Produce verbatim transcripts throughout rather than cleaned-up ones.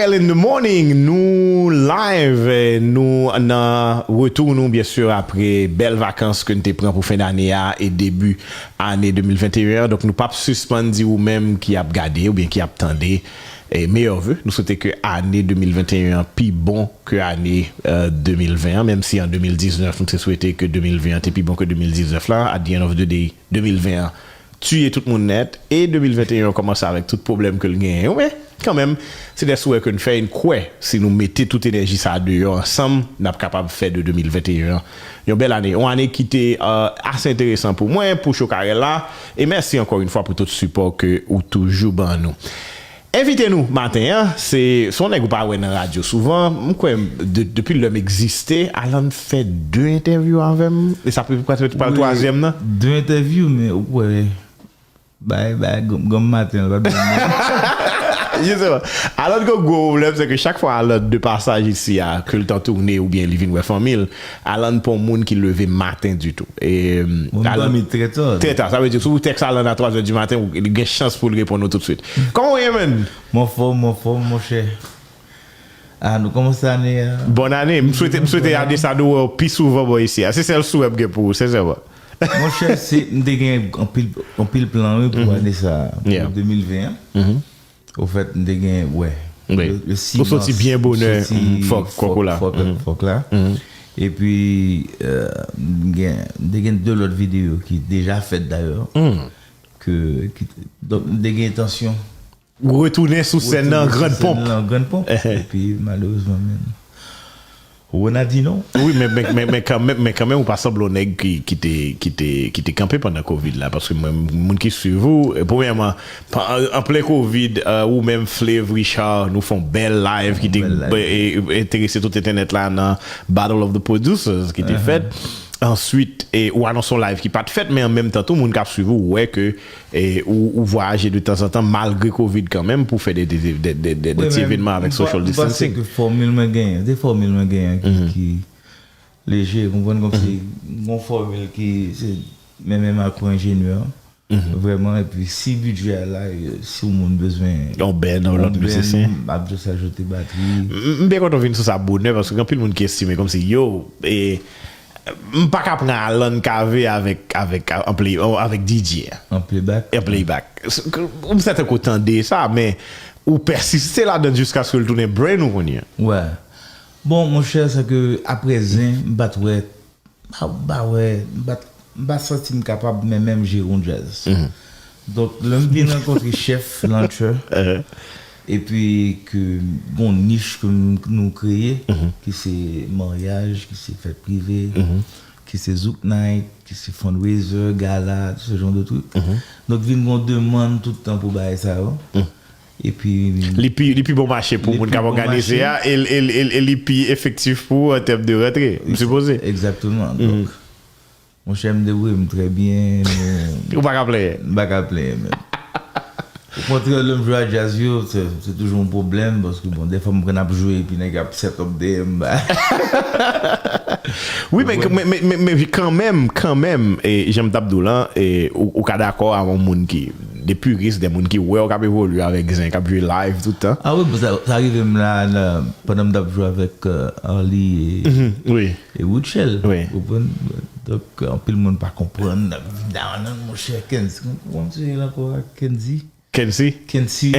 Early in the morning, nou live, eh, nou nan retou nou, byen si, apre bèl vakans ke n te pran pou fen dane a e debi ane de mil venteyen an. Donk, nou p ap sispann di ou menm ki ap gade oubyen ki ap tande, eh, meyè ve. Nou swete ke ane de mil venteyen an pi bon ke ane, eh, de mil ven an, menm si an de mil diznèf, nou te swete ke de mil ven an te pi bon ke de mil diznèf la. At the end of the day, de mil ven an tiye tout moun nèt, e de mil venteyen an kòmanse avèk tout pwoblèm ke l genyen yo, men kanmenm, se de swè ke n fè, e n kwè, si nou mete tout enèji sa a deyò ansanm, n ap kapab fè de de mil venteyen an yon bèl ane, yon ane ki te, euh, ase enteresan pou mwen, pou Chokarella, e mèsi ankò yon fwa pou tout sipò ke ou toujou ban nou. Envite nou maten an, se, se yon nèg ou pa wè nan radyo souvan. M kwè, de, depi lè m egziste, Alan fè de entèvyou avè m. E sa pe, prèske pral twazyèm nan. De entèvyou, men ou kwè, bay, bay, granm, granm maten, l pa byen. Jisteman. Alan gen gwo pwoblèm, se ke chak fwa Alan de pasaj isi a, ke l t an toune oubyen li vin wè fanmi l, Alan pa yon moun ki leve maten ditou. E, Alan dòmi trè ta. Trè ta. Sa vle di, si w tèks Alan a twa zè di maten, ou, li gen chans pou l reponn ou toutswit. Kòman w ye, man? Mwen anfòm, mwen anfòm, monchè. Ah, nou kòmanse ane a. Bòn ane. M swete, m swete Adesado wè w pi souvan bò isi a. Se sèl souwè m gen pou ou, sensèman. Monchè, se, m te gen anpil, anpil plan, wi, pou ane sa a, pou de mil ven an. Ofèt, m te gen, wè. Wi. Le, le sis mas, m soti byen bonè, fòk, fòk, fòk la. Epi, euh, m gen, m te gen de lòt videyo ki deja fèt dayè, ke, ki, donk, m te gen entansyon retounen sou sèn nan an grann ponp. Retounen sou sèn nan an grann ponp. Epi, malerezman, men, Rona di non. Wi, men, men, men, men kanmenm, men kanmenm, ou pa sanble yon nèg ki, ki te, ki te, ki te kanpe pandan kovid la. Paske mwen, moun ki swiv ou, e, premyèman, pa, an plen kovid, e, ou menm, Flav, Richard, nou fè yon bèl live ki te, e, e, enterese tout entènèt la nan Battle of the Producers ki te fèt. Answit, e, ou anonse yon live ki pa t fèt, men an menm tan tou, moun k ap swiv ou wè ke, e, ou, ou vwayaje de tanzantan, malgre kovid kanmenm, pou fè de, de, de ti evènman avèk social distancing. Wi, men m pa, m panse ke fòmil mwen genyen, se fòmil mwen genyen ki, ki leje, konprann, kòmsi yon fòmil ki, se, men, men Macron enjenyè. Vrèman, epi si bidjè a la, e, si yon moun bezwen yon band, yon lòt mizisyen, m ap jis ajoute batri. M, m byen kontan w vin sou sa bonè, paske gen anpil moun ki estime kòmsi, yo, e, m pa ka pran Alan Cavé avèk, avèk, an play, avèk D J a. An playback. An playback. M sèten ke w tande sa, men ou pèsiste ladan l jiskaske l tounen brain ou kounye a. Wè. Bon, monchè, se ke aprè Zen, m pa t wè, m pa, m pa wè, m pa t, m pa santi m kapab men, menm jere yon djaz. Donk, lè m vin rankontre chèf Launcher, epi ke gon nich ke m, nou kreye, ki se maryaj, ki se fèt prive, ki se zouk night, ki se fundraiser, gala, ce genre de truc. Donk, vin gon demann tout tan pou bagay sa yo. Epi li pi, li pi bon mache pou moun k ap òganize a, e, e, e, e li pi efektif pou ou an tèm de rantre, m sipoze. Egzakteman. Donk, monchè, m debouye m trè byen. Ou pa ka plenyen? M pa ka plenyen, menm. Okontrè, lè m jwe a djaz yo, se, se toujou yon pwoblèm, paske, bon, dèfwa m konn ap jwe, epi nèg ap set up dèyè m, ba. Wi, men, men, men, men, men kanmenm, kanmenm, e, jan m t ap di w lan, e, ou, ou ka dakò avè yon moun ki, de puris, de moun ki wè w k ap evolye avèk Zen, k ap jwe live tout tan. Ah wi, sa, sa rive m la, la, pandan m t ap jwe avèk, euh, Arly e, e Rutshelle. Ou konprann? Donk, anpil moun pa konprann, n ap vin down, monchè, Kenz, kòman se rele ankò a, Kenzi? Kensi? Kensi.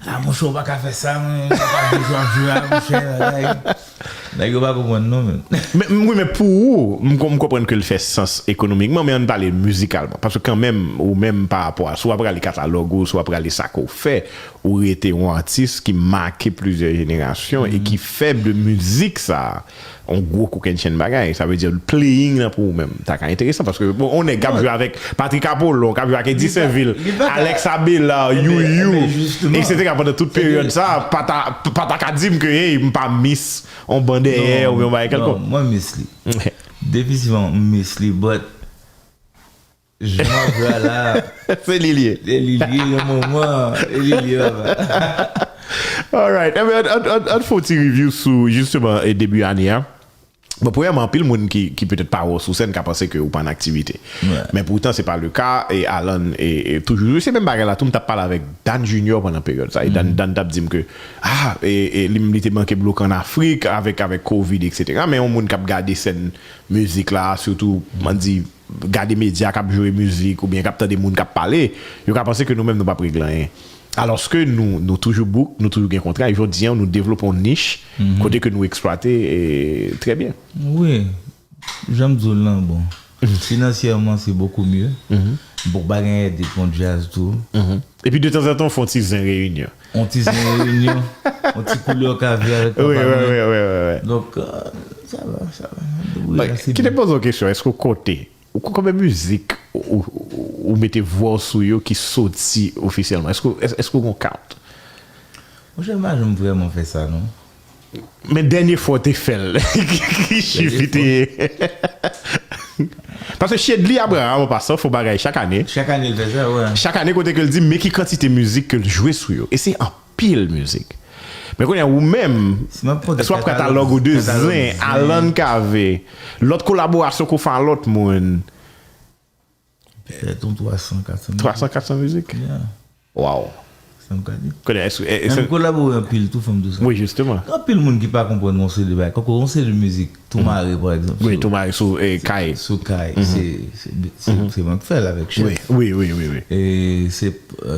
Ah, monchè, ou pa ka fè sa, mwen, mwen pa vle jwe ap jwe a, monchè, bagay. Nèg yo pa konprann, non, men. Men, wi, men pou ou, m, m konprann ke l fè sans ekonomikman, men ann pale mizikalman. Paske kanmenm, ou menm, pa rapò a, si w ap rale katalòg ou, si w ap rale sa ke w fè, ou rete yon atis ki make plizyè jenerasyon e ki fè de mizik sa a yon gwo kokennchenn bagay. Sa vle di, playing nan pou ou menm ta ka enteresan, paske, bon, yon nèg k ap jwe avèk Patrick Apollon, k ap jwe ak Eddy Sainvil, Alex Abela, Youyou, etsetera, pandan tout peryòd sa a, pa ta, pa ta ka di m ke, hey, m pa miss yon ban dèyè oubyen yon bagay kèlkonk. Non, mwen miss li. Definitivman, m miss li, but Jan w ap jwe a la. Se li l ye. Se li l ye nan moman an. Se li l ye, papa. Alright. Enben, ann, ann, ann, ann fè yon ti review sou, jisteman, e, debi ane a. Bon, premyèman, anpil moun ki, ki petèt pa wè w sou sèn ka panse ke ou pa nan aktivite. Men poutan, se pa le ka. E Alan, e, e toujou, se menm bagay la, tou m t ap pale avèk Dan Junior pandan peryòd sa. E Dan, Dan t ap di m ke, ah, e, e li, li te manke bloke ann Afrik avèk, avèk kovid, etsetera. Men yon moun k ap gade sèn mizik la, sitou, m di, gade medya k ap jwe mizik oubyen k ap tande moun k ap pale, yo ka panse ke nou menm nou p ap regle anyen. Alòske nou, nou toujou book, nou toujou gen kontra, e jodi an nou devlope yon nich kote ke nou eksplwate e, trè byen. Wi, jan m di w lan, bon, finansyèman se bokou mye. Bon, pa gen èd pou jazz tou. Epi de tanzantan, fè yon ti zen reyinyon. Yon ti zen reyinyon, yon ti koulè kave avèk papa mwen. Donk, euh, sa va, sa va. Wi, ase Kite poze yon kesyon, èske w konte Ou konn konbyen mizik ou, ou, ou mete vwa w sou yo ki soti ofisyèlman? Èske, èske, èske w gon count? Monchè, m pa janm vrèman fè sa, non. Men dènye fwa w te fè l, ki chif li te ye? Paske Shedly Abraham, an pasan, fè yon bagay chak ane. Chak ane l fè sa, wi. Chak ane, kote ke l di men ki kantite mizik ke l jwe sou yo. E se anpil mizik. Men kounye a, ou menm, si w ap pran katalòg ou de zen, Alan Cavé, lòt kolaborasyon ke w fè a lòt moun. Petèt yon twa san, kat san mizik. Twa san, kat san mizik? Yeah. Wow. Sa m ka di. Kounye a, èske, èske... Men m kolabore anpil tou, fò m di w sa. Wi, jisteman. Gen anpil moun ki pa konprann yon seri de bagay. Kankou yon seri de mizik, Tou Mare, pa egzanp. Wi, Tou Mare sou eh, Kay. Sou Kay. Se, se, se, se mwen ki fè l avèk Chèf. Wi, wi, wi, wi. E se,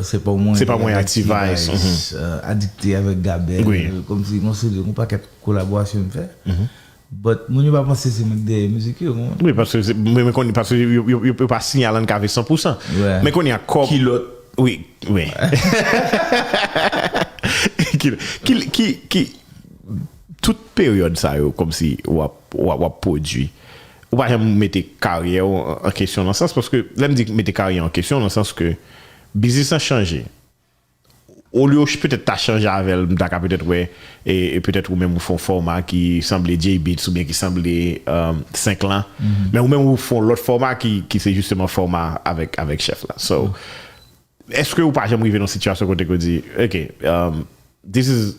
se pa mwen Se pa mwen ak T-Vice. Adikte avèk Gabèl. Wi. Kòmsi, yon seri de, yon pakèt kolaborasyon m fè. But moun yo pa panse se mwen ki dèyè mizik yo, konprann? Wi, paske se, men, men konnen, paske yo, yo, yo, yo pa siyen Alan Cavé san pou san. Wi. Men konnen ankò. Ki lòt? Wi, wi. Ki, ki, ki, ki, tout peryòd sa yo, kòmsi w ap, w ap, w ap pwodui, ou pa janm mete karyè w an, an kesyon nan sans, paske lè m di mete karyè an kesyon, nan sans ke biznis lan chanje. Olye w petèt ta chanje avè l, m ta ka petèt wè, e, e petèt ou menm ou fè yon fòma ki sanble J-Beatz oubyen ki sanble, um, Senk lan. Men ou menm ou fè yon lòt fòma ki, ki se jisteman fòma avèk, avèk Chèf la. So, èske ou pa janm rive nan sitiyasyon kote ke w di, ok, um, this is,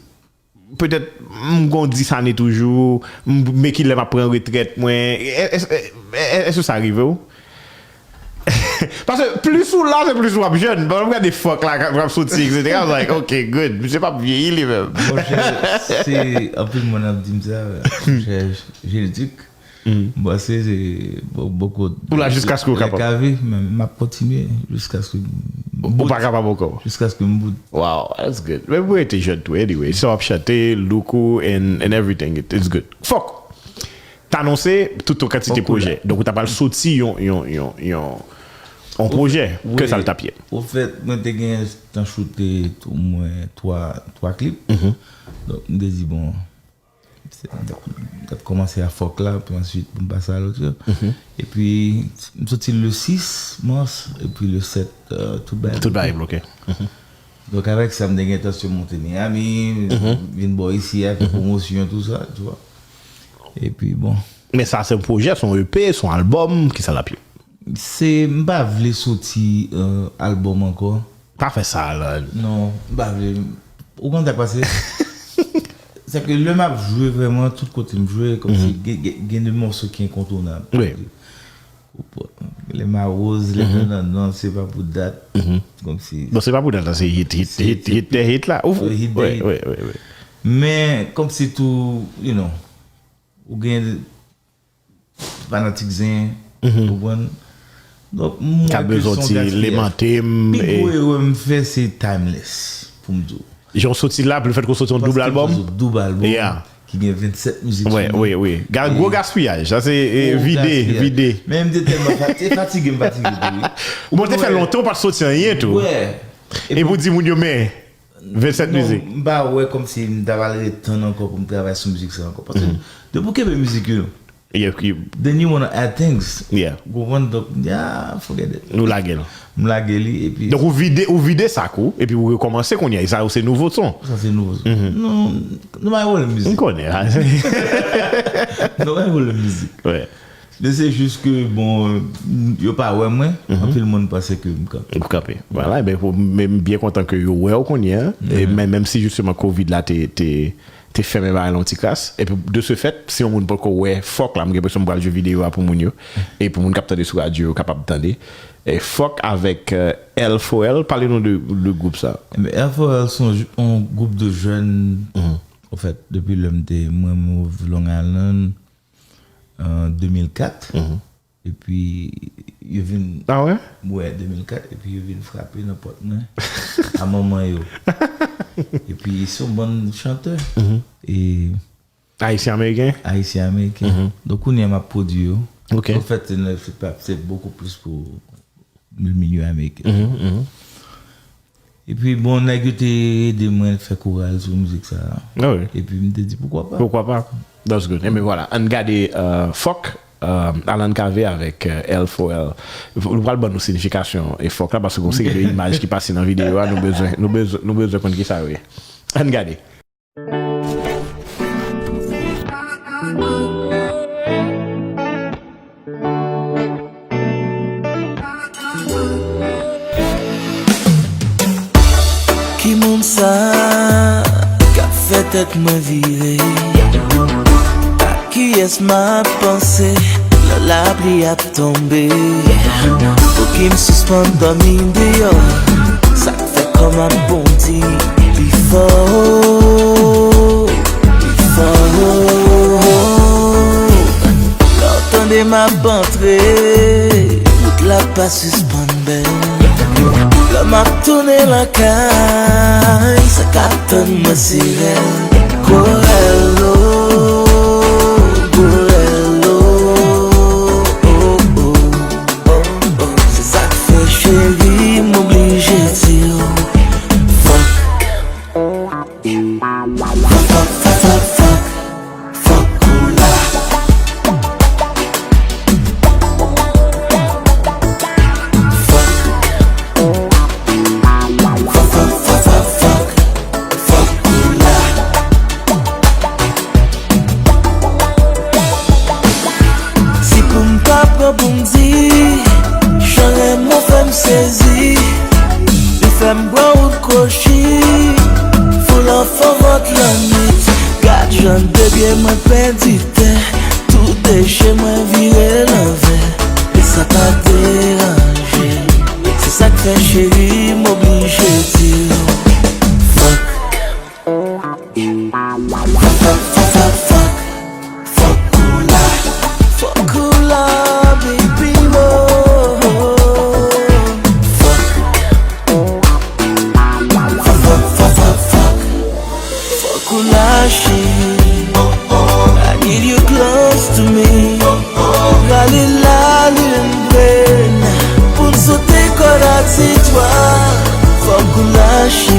petèt m gon dis ane toujou, m, men kilè m ap pran retrèt mwen. È-, è-, è-, è-, èske sa rive w? Paske plis ou la, se plis w ap jèn. Bon, m gade Fuck la, k ap soti, etsetera. I was like, ok, good. Misye p ap vyeyi li menm. Monchè, se anpil moun ap di m sa, monchè, jenetik. M panse se bo-, bokou. Ou la jiskaske w kapab. Lè Cavé, men m ap kontinye jiskaske m Ou pa kapab ankò. Jiskaske m bout. Wow, that's good. Men ou rete jèn tou, anyway. Sa w ap chante, look ou, and, and everything, it, it's good. Fuck! T anonse tout yon kantite pwojè. Donk, ou ta pral soti yon, yon, yon, yon, yon pwojè. Ke sa l t ap ye? Ofèt, mwen te gen tan choute omwen twa, twa klip. Donk, m te di, bon, m t ap kòmanse a Fuck la, epi answit, pou m pase a lòt yo. Epi, m soti le sis mas, epi le sèt, euh, tout bagay. Tout bagay bloke. Donk, avèk sa, m te gen entansyon monte Miami, vin bò isi a, fè pwomosyon, tou sa, tu vois. Epi, bon. Men sa, se yon pwojè, se yon E P, se yon albòm, kisa l ap ye? Se, m pa vle soti, euh, albòm ankò. Pa fè sa, la. Non, m pa vle. Ou konn sa k pase? Se ke lè m ap jwe vrèman, tout kote m jwe, kòmsi gen, gen, gen de mòso ki enkontounab. Wi. Les Maroses, les Nananans, se pa pou dat. Kòmsi. Bon, se pa pou dat la, se hit, hit, hit, hit de hit la. Ou, Hit de hit. Wi, wi, wi. Men, kòmsi tou, you know, ou gen fanatik zen, ou konprann? Donk, mwen ke se yon gaspiyaj. Ka bezwen ti lemante m. Pi gwo erè m fè, se Timeless, pou m di w. Jan w soti la, le fèt ke w soti yon doub albòm. Doub albòm. Yeah. Ki gen vennsèt mizik. Wi, wi, wi. Gwo gaspiyaj. Sa se eh, vide, vide. Men m te tèlman fatige, fatige m fatige tou, wi. Bon, te fè lontan w pa t soti anyen tou. Wi. E pou di moun yo, men, vennsèt mizik. M pa wè kòmsi m ta pral ret tann ankò pou m travay sou mizik sa ankò. Paske depi w kenbe mizik yo, Yeah, ki- then you wanna add things. Yeah. Ou konprann? Donk, yeah, forget it. Nou lage l. M lage li, epi. Donk, ou vide, ou vide sak ou, epi ou rekòmanse kounye a. E sa yo se nouvo son. Sa se nouvo son. Non, nou pa gen pwoblèm mizik. M konnen. Nou pa gen pwoblèm mizik. Wi. Men se jis ke, bon, yo pa wè mwen. Anpil moun panse ke m kanpe. Ou kanpe. Vwala, men, men m byen kontan ke yo wè w kounye a. E men, menm si jisteman kovid la te, te, te fèmen bagay lan yon ti kras. Epi, de ce fait, si yon moun poko wè Fòk la, m gen enpresyon m pral jwe videyo a pou moun yo. E pou moun k ap tande sou radyo yo kapab tande. E Fòk avèk euh, L four L, pale nou de, de gwoup sa. Enben, L four L se yon, yon gwoup de jèn, an fèt, depi lè m te, mwen, move Long Island, an de mil kat. Epi, yo vin, ah ouais? Wè, de mil kat, epi yo vin frape nan pòt mwen, a manman yo. Epi, se yon bann chantè. E Ayisyen Ameriken? Ayisyen Ameriken. Donk, kounye a m ap pwodui yo. Ok. An fèt, se, se pa, se bokou plis pou milye ameriken. Epi, bon, nèg yo te ede mwen fè koral sou mizik sa a. Ah wi. Epi, m te di, poukwa pa? Poukwa pa? That's good. Enben, vwala, ann gade euh, Fòk, euh, Alan Cavé avèk euh, L four L. Nou pral ban nou siyifikasyon e Fòk la, paske gon seri de imaj ki pase nan videyo a, nou bezwen, nou bezwen, nou bezwen konn kisa yo ye. Ann gade. Ki moun sa k ap fè tèt mwen vire? A kiyès m ap panse lè lapli ap tonbe? Pou ki m sispann dòmi deyò? Sa k fè kò m ap bondi pi fò, pi fò? Lè w tande m ap antre, wout la pa sispann bèl. Lè m ap tounen lakay, sa k ap tann mwen se rèl. Gwo rèl o, gwo rèl o, o, o, o, o. Se sa k fè cheri m oblije di w fòk. Fòk, fòk, fòk, fòk, fòk, fòk ou la. Fòk. Fòk, fòk, fòk, fòk, fòk, fòk ou la. Si pou m ta pran pou m di, jan renmen w fè m sezi, li fè m pran wout kwochi, foul anfan vant lannuit. Gad jan de pye mwen pèdi tè, tout deche mwen vire lanvè. E sa pa deranje, se sa k fè cheri m oblije di w fòk. Fòk, fòk, fòk, fòk, fòk ou la. Fòk ou la, baby, oh. Fòk. Fòk, fòk, fòk, fòk, fòk. Fòk ou la, cheri. I need you close to me. Rale lalin, pou n sote kòd ak zetwal. Fòk ou la, cheri.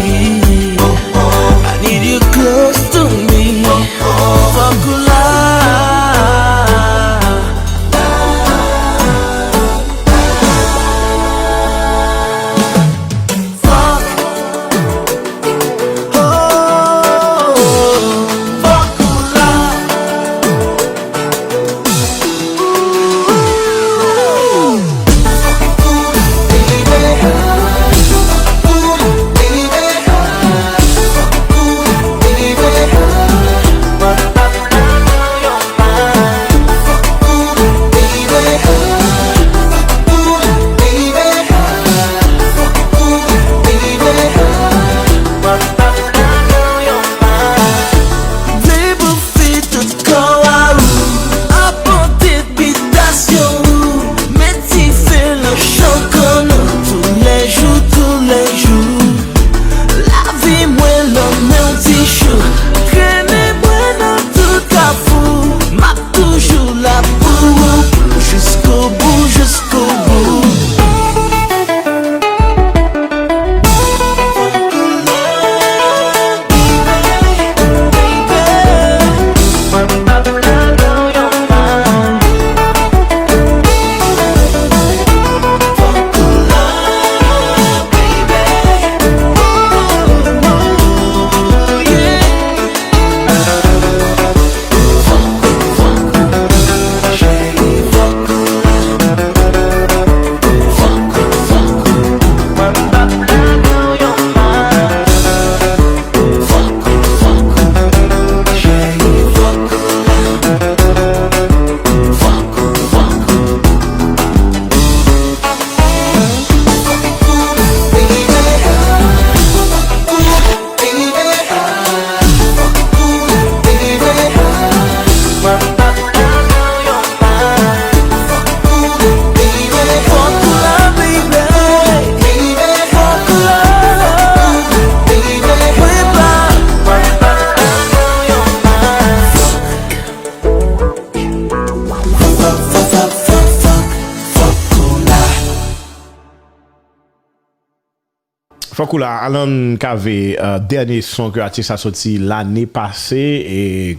Fòk ou la, Alan Cavé, euh, dènye son ke atis la soti lane pase, e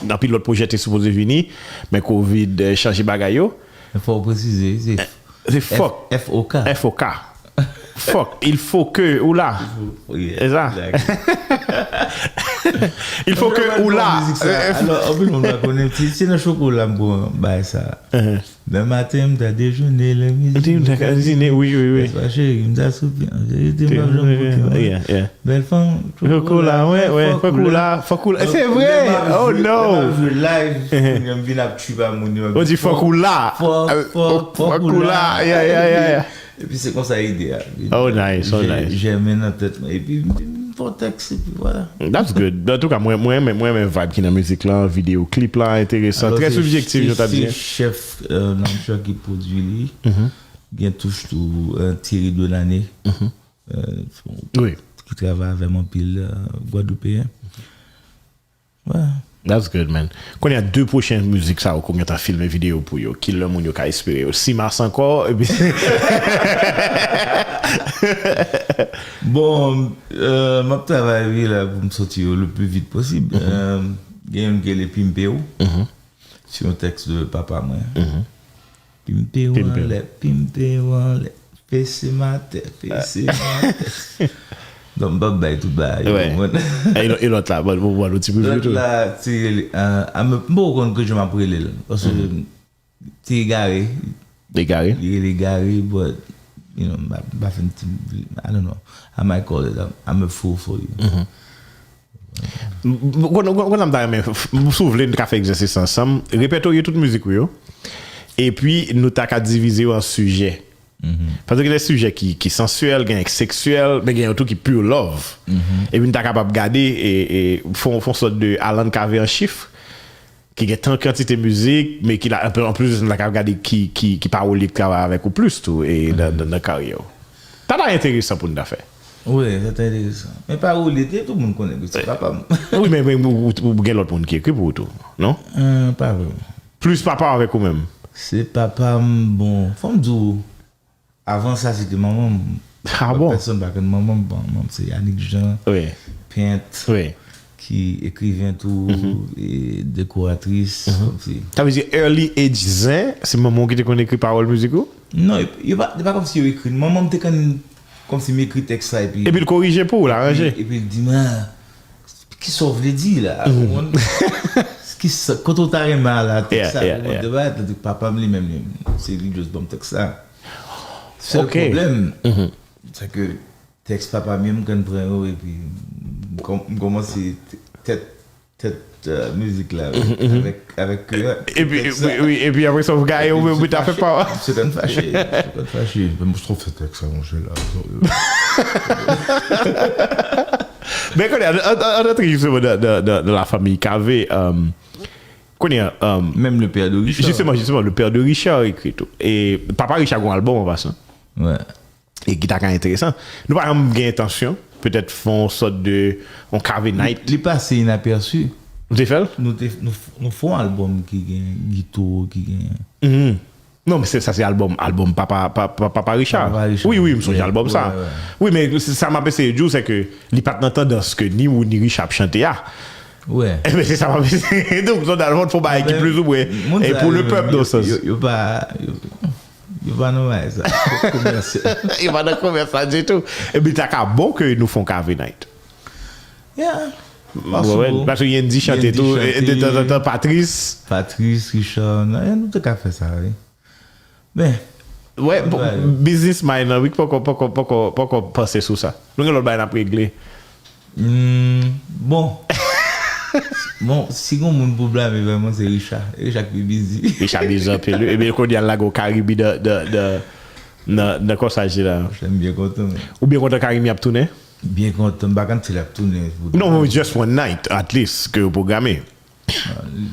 anpil lòt pwojè te sipoze vini, men Covid, euh, chanje bagay yo. Men fò w presize, se F-, F-O-K. F-O-K. Fòk, il faut que ou la. Yeah, exactly. Il faut que ou la. Alò, anpil moun pa konnen, se, se nan chokola m pran bagay sa. Demen maten, m ta dejene, lè midi, m ta kazine, wi, wi, wi. Lè swa cheri, m ta soupe. An verite, m p ap janm koute, mwen. Yeah, yeah. Bèl fanm, chokola, wè, wè, fòk ou la, fòk ou la. Se vre! Oh, no! Lè m ap jwe live, kounye a m vin ap trip a moun yo. Ou di fòk ou la. Fòk, fòk, fòk ou la. Yeah, yeah, yeah, yeah. Epi se konsa ide a vin. Oh, nice, oh, nice. Jèmen nan tèt mwen. Epi m fè yon tèks, epi vwala. That's good. Antouka, mwen, mwen renmen, mwen renmen vibe ki nan mizik la, videyo klip la enteresan, trè sibjektif, jan w t ap di. Se chèf, euh, Namsha ki pwodui li. Gen touch tou, euh, Thierry Delaney. Euh, ki travay avè m anpil, euh, Gwadloupeyen. That's good, man. Kounye a, de pwochen mizik sa yo ke w gentan filme videyo pou yo, kilè moun yo ka espere yo? Sis mas ankò, epi bon, euh, m ap travay, wi, la, pou m soti yo le pli vit posib. Euh, gen youn ki rele Pimpe w. Se yon tèks de papa mwen. Pimpe w anlè, pimpe w anlè. Fese m atè, fese m atè. Donk, m p ap bay tout bagay yo, ou konprann? E lò-, e lòt la, ban, ban, ban nou ti preview tou. Lòt la, se, euh, a, m, m poko konn kijan m ap rele l. Paske, se Egare. Egare? Li rele Egare, but, you know, m pa, m pa fin ti, I don't know. I might call it, I'm, I'm a fool for you. M, m, konn, konn, konn sa m ta renmen, f-, f-, si w vle, nou ka fè egzèsis sa ansanm. Repètorye tout mizik ou yo. Epi, nou ta ka divize yo an sijè. Paske gen de sijè ki, ki sansyèl, gen seksyèl, men gen yo tou ki pure love. Epi, nou ta kapab gade, e, e, fè yon, fè yon sòt de Alan Cavé an chif, ki gen tan kantite mizik, men ki la, anplis, nou ta kapab gade ki, ki, ki pawòl li travay avèk ou plis tou, e nan, nan, nan karyè w. Sa ta enteresan pou n ta fè. Wi, sa ta enteresan. Men pawòl li, tout moun konnen ke se papa m. Wi, men, men ou, ou, ou gen lòt moun ki ekri pou ou tou, non? Euh, pa vrèman. Plis papa w avèk ou menm? Se papa m, bon, fò m di w, avan sa, se te manman m. Ah bon? Pèsonn pa konn manman m. Bon, manman m se Yanick Jean, pent, ki ekriven tou, e dekoratris, kòmsi. Sa vle di early age zen, se manman w ki te konn ekri pawòl mizik ou? Non, yo pa, se pa kòmsi yo ekri l. Manman m te konn, kòmsi m ekri tèks la, epi epi l korije pou ou, l aranje. Epi, epi l di m, "Ah, kisa w vle di la?" Ou konprann? Kisa, kote w ta renmen al a tèks sa? Ou konprann? Te bay, tandis papa m li menm, li, se li just ban m tèks la. Sèl pwoblèm, se ke tèks papa m yo, m konn pran yo, epi m kòm-, m kòmanse t-, tèt, tèt, euh, mizik la, avèk, avèk, euh, epi, tèks la. Wi, wi, epi apre sa, w gaye, ou menm, ou ta fè pa w. M se konn fache, m se konn fache. Men mwen, sa w fè tèks sa, monchè, la. Men kounye a, an, an, an antre jisteman nan, nan, nan, nan la famille Cavé, euh, kounye a, euh, menm le père de Richard. Jisteman, jisteman, le père de Richard ekri tou. E papa Richard gen yon albòm an pasan. Wi. E ki ta ka enteresan. Nou pa janm gen entansyon, petèt fè yon sòt de, yon Cavé Night. Li, li pase inapèsi. Ou te fè l? Nou te, nou, nou fè yon albòm ki gen Guito, ki gen. Non, men se, sa se albòm, albòm Papa, pa, pa, Papa Richard. Papa Richard. Wi, wi, m sonje albòm sa. Wi, men se, sa m ap eseye di w, se ke li pa t nan tandans ke ni ou ni Richard ap chante a. Ebyen, se sa m ap eseye di w. Donk, se yon albòm, fè yon bagay ki plizoumwen, e pou le pèp, nan sans. Yo, yo pa, yo, yo pa nan bagay sa. Komèsyal. Yo pa nan komès la ditou. Ebyen, ta ka bon ke nou fè yon Cavé Night. Yeah. Possible. Paske Yendy chante tou, e, de tanzantan, Patrice. Patrice, Richard, non, nou te ka fè sa, wi. Men, wi, bon, business mind lan, wi, poko, poko, poko, poko panse sou sa. Nou gen lòt bagay n ap regle. Hmm, bon. Bon, si gen moun pou blame vrèman, se Richard. Richard ki pi busy. Richard busy anpil, wi. Ebyen, kounye a l lage yon Carimi nan, nan, nan, nan, nan konsèy la. Monchè, m byen kontan, men. Ou byen kontan Carimi ap tounen? Byen kontan, m pa konn si l ap tounen pou. Non, just one night, at least, ke yo pwograme. Ah, li,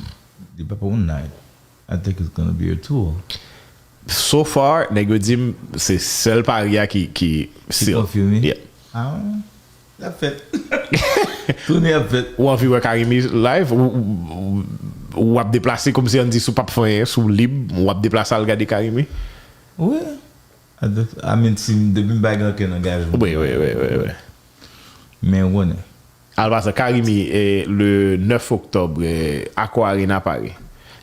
li pa pou one night. I think it's gonna be a tour. So far, nèg yo di m se sèl Paris a ki, ki sealed. Ki konfime? Yeah. Ah, l ap fèt. Tounen ap fèt. Ou anvi wè Carimi live? Ou, ou, ou, ou ap deplase kòmsi ann di si w p ap fè anyen, si w lib, w ap deplase al gade Carimi? Wi. Amen, si depi m pa gen okenn angajman. Wi, wi, wi, wi, wi. Men ou konnen. Alpasa, Carimi, eh, le nèf oktòb, eh, Accor Arena Paris.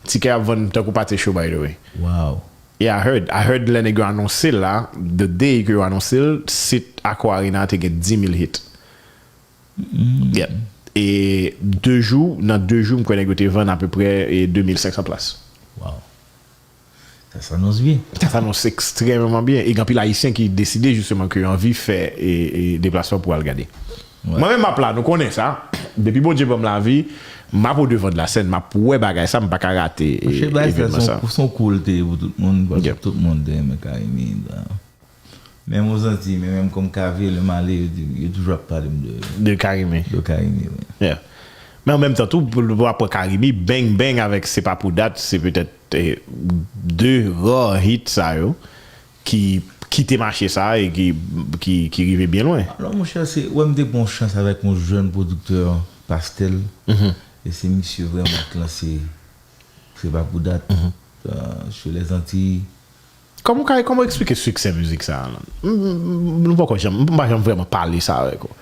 Tikè ap vann tankou pate cho, by the way. Wow. Yeah, I heard. I heard lè nèg yo anonse l la, the day ke yo anonse l, sit Accor Arena te gen dis mil hit. Yeah. E de jou, nan de jou, m kwè nèg yo te vann apeprè e de mil senk san plas. Wow. Sa s'annonce bien. Sa s'annonce extrêmement bien. E gen anpil Ayisyen ki deside jisteman ke yo anvi fè e, e deplasman pou al gade. Mwen menm m ap la, nou konnen sa. Depi Bondye ban m lavi, m ap odevan de la sèn, m ap wè bagay sa, m pa ka rate e, Monchè, bagay sa evenman sa. Se yon kou l te ye pou tout moun, paske tout moun te renmen Carimi. Menm Ozanti, men menm kòm K V, lè m ale, yo, di- yo toujou ap pale m de De Carimi. de Carimi, wi. Yeah. Men an menm tan tou, pou pou apre Carimi, Bang Bang avèk Se pa pou dat, se petèt eh, de rare hit sa yo ki kite mache sa e ki, ki, ki rive byen lwen. Alò, monchè, se, wè, m te gen yon chans avèk yon jèn pwodiktè, Pastel. E se misye vrèman ki lanse Se pa pou dat. Euh, Sur les Antilles. Kòman w ka, kòman w eksplike siksè mizik sa a? M- m- Nou poko janm, m pa janm vrèman pale sa avèk ou.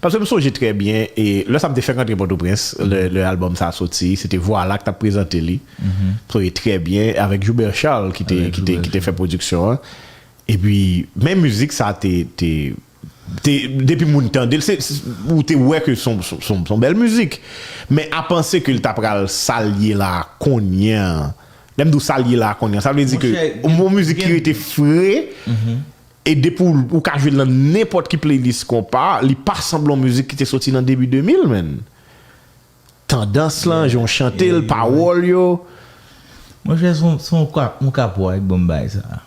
Paske m sonje trè byen, e lè sa m te fèk antre Pòtoprens, lè, lè albòm sa a soti, se te Vwala ki t ap prezante li. M sonje trè byen, avèk Joubert Charles ki te, Avèk ki te, Joubert ki te fè pwodiksyon an. Epi, men mizik sa te, te, te depi moun tande l, se, se- ou te wè ke son, son, son, son bèl mizik. Men a panse ke l ta pral sa l ye la a kounye a. Lè m di w sa l ye la a kounye a, sa vle di ke Monchè, yon mizik ki gen- rete fre, e depi w, ou ka jwe l nan nenpòt ki playlist konpa, li pa sanble yon mizik ki te soti nan debi de mil, menn. Tandans lan, jan w chante l, pawòl yo. Monchè, se yon- se yon ka- yon kapwa ki ban m bagay sa.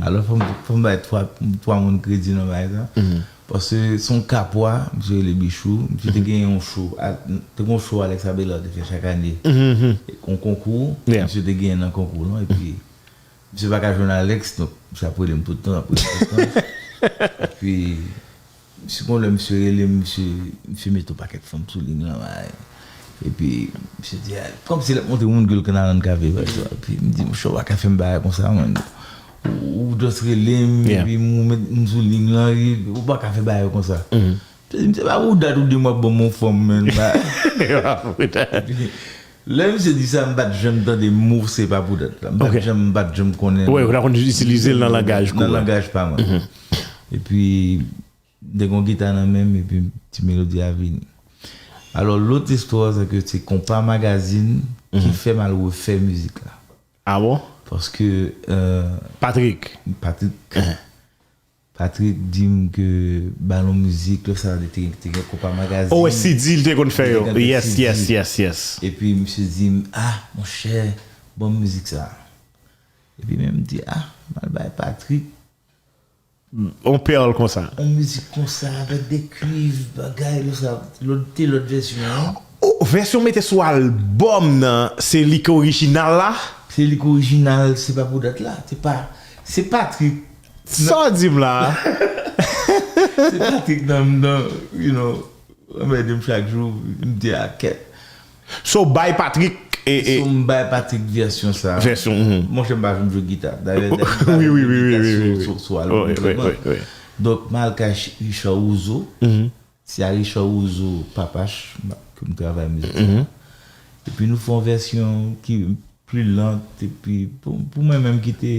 Alò, fò m, fò m bay twa, twa moun kredi nan bagay sa. Paske se yon kapwa, misye rele Bichou. Misye te gen yon show, a- te gen yon show Alex Abela te fè chak ane. Yon konkou, Yeah. Misye te gen nan konkou lan, epi misye pa ka jwenn Alex, donk misye ap rele m tout tan, ap rele m tout tan. Epi, si gon lè misye rele m, misye, misye mete yon pakèt fanm sou liy lan, bay. Epi, misye di, "Ah, kòmsi l ap montre moun ke l konn al nan kafe, bay, sa." Epi, m di, "Monchè, w pa ka fè m bagay konsa, man. Ou, ou just rele m, Yeah. epi m met moun sou liy lan, e ou pa ka fè bagay konsa." Misye di, "M se pa pou dat ou di m w ap ban m yon fanm, man." Ba- Epi, lè misye di sa, m pa t janm tande mo se pa pou dat la. M pa t Ok. janm, m pa t janm konnen. Wè, ou ta konn itilize l nan langaj kou Nan a. Langaj pa mwen. Epi, m te gen yon gita nan men m, epi ti melodi a vini. Alò, lòt istwa, se ke se Konpa Magazine ki fè m al refè mizik la. Ah bon? Paske, euh, Patrick. Patrick, Patrick di m ke Balon Mizik, lè sa te, te gen Konpa Magazine. Oh, wè, C D l te konn fè yo. Li te konn fè Yes, C D. Yes, yes, yes. Epi misye di m, "Ah, monchè, bon mizik sa." Epi menm m di, "Ah, m al bay Patrick." On pèl konsa. Yon mizik konsa, avèk de kuiv, bagay, lè sa, lòt, te lòt vèsyon an. Oh, vèsyon mete sou albòm nan, se li ki orijinal la? Se li ki orijinal, se pa pou dat la. Se pa, se Patrick. Sa w di m la? Se Patrick nan, nan, you know, anmède m chak jou, m di a kèt. So, bay Patrick e, e, So, m bay Patrick vèsyon sa. Vèsyon, mhm. Monchè, m pa janm jwe gita. Dayè, Wi, wi, wi, wi, wi, wi. Sou, sou albòm Wi, wi, vèman. Wi, wi. Donk, m al kay Richard Rouzeau. Se a Richard Rouzeau, Papach, ke m travay mizik sa. Epi nou fè yon vèsyon ki pli lant, epi pou, pou mwen menm ki te,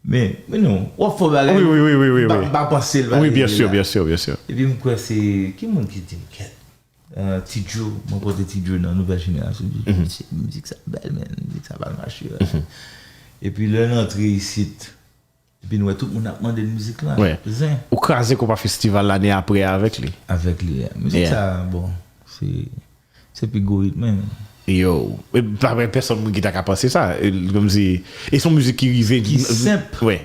men, men non, w ap fè bagay, Wi, wi, wi, wi, wi, m pa- wi. M pa panse l Wi, byen si, byen si, byen si. Epi m kwè se, ki moun ki di m kèt? Euh, Ti Joe, mwen kote Ti Joe nan Nouvèl Jenerasyon, di, "Mesye, mizik sa bèl, men, mizik sa pa mache." Epi lè n antre isit, epi n wè tout moun ap mande n mizik la. Wè. Zen. Ou kraze Konpa Festival lane apre avèk li. Avèk li, yeah. Mizik Yeah. Sa, bon, se, se pi gwo rit mwen. Yo, e pa gen pèsonn moun ki ta ka panse sa. E, kòmsi, e se yon mizik ki rive. Ki senp. Wè.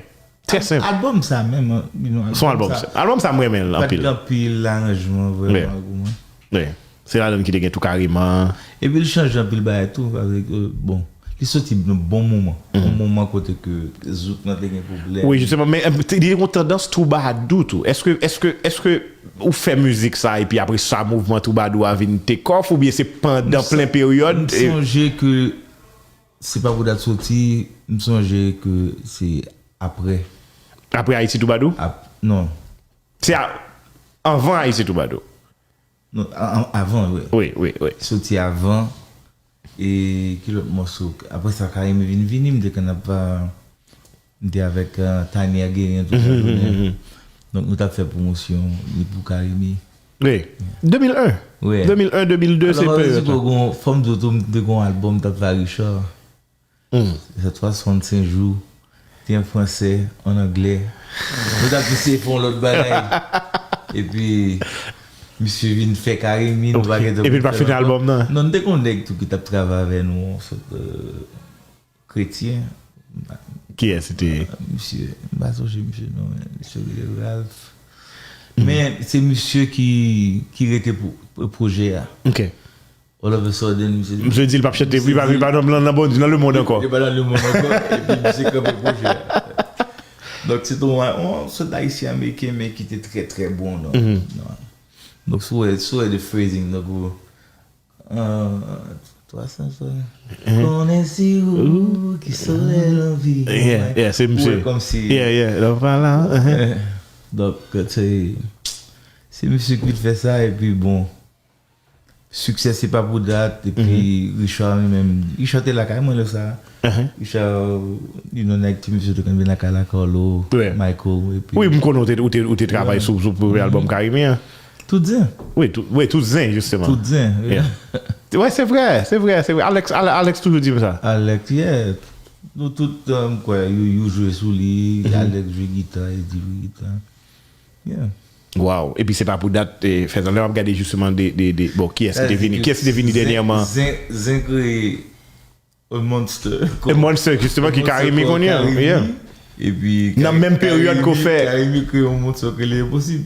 Trè senp. Albòm sa menm, you know, Se yon albòm. Albòm sa m renmen l Pa t anpil. gen anpil aranjman vrèman pou mwen. Wè. Se ladan ki te gen tou kareman. Epi l chanje anpil bagay tou, paske, bon, li soti nan bon moman. Yon moman kote ke zouk lan te gen pwoblèm. Wi, jisteman, men eh, te- li gen yon tandans twoubadou tou. Èske, èske, èske ou fè mizik sa epi apre sa mouvman twoubadou a vin take off oubyen se pandan plen peryòd? M sonje ke se pa pou dat soti, m sonje ke se apre. Apre Ayiti Twoubadou? Ap, non. Se a, anvan Ayiti Twoubadou. Non, a- a- avan, wi. Wi, wi, wi. Soti avan. E ki lòt mòso? Apre sa, Karimi vin vini, m te konn ap, euh, m te avèk euh, Tania Guérin tout sa jounen. Donk, nou t ap fè pwomosyon li pou Karimi. Wi. De mil en. Wi. De mil en, de mil de, se Alò, peryòd di la. Gon, fò m di w tou, m te gon albòm m t ap fè a Richard. Se twa swasannsenk jou. Te an fransè, an anglè. Nou t ap eseye fè yon lòt bagay. Epi, misye vin fè Karimi, nou pa gen tan. Epi l pa fini albòm nan. Non, nou te gon nèg tou ki t ap travay avè nou, yon sòt euh, kretyen. Kiyès se te? Misye, m pa sonje misye non, men misye rele Ralph. Men se misye ki, ki rete pou, pou pwojè a. Ok. All of a sudden, misye. Misye di l p ap chante, li pa, li pa nan, nan, nan, nan lemonn ankò. Li pa nan lemonn ankò, epi misye kanpe pwojè a. Donk, se te yon, yon sòt ayisyen ameriken, men ki te trè, trè bon, non. Non. Donk, si w wè, si w wè the phrasing, donk, ou, euh, twa san swa. Konnen si ou ki solèy lanvi. Yeah, yeah, se misye. Ou wè kòmsi. Yeah, yeah, lè w pa la. Donk, se, se misye ki vin fè sa, epi bon, siksè se pa pou dat, epi Richard li menm, Richard te lakay mwen lè sa. Richard, you know, nèg ti misye te konn vin lakay la, Carlo, Yeah. Michael, epi Wi, m konnen ou te, ou te, ou te travay sou, sou premye albòm Karimi an. Tout zen. Wi, tout, wi, tout zen, jisteman. Tout zen, wi. Yeah. Wi, se vre, se vre, se vre. Alex, Ale- Alex toujou di m sa. Alex, yeah. Nou tout, euh, m kwè, yo, yo jwe sou li, Alex jwe gita, Eddie jwe gita. Yeah. Wow. Epi se pa pou dat, eh, fè tan lè m ap gade jisteman de, de, de, bon, kiyès ki te vini, kiyès ki te vini dènyèman? Zen, zen kreye A Monster. A Monster, jisteman, ki Karimi kounye a. Yeah. Epi Nan menm peryòd ke w fè. Karimi kreye yon monster ke li enposib.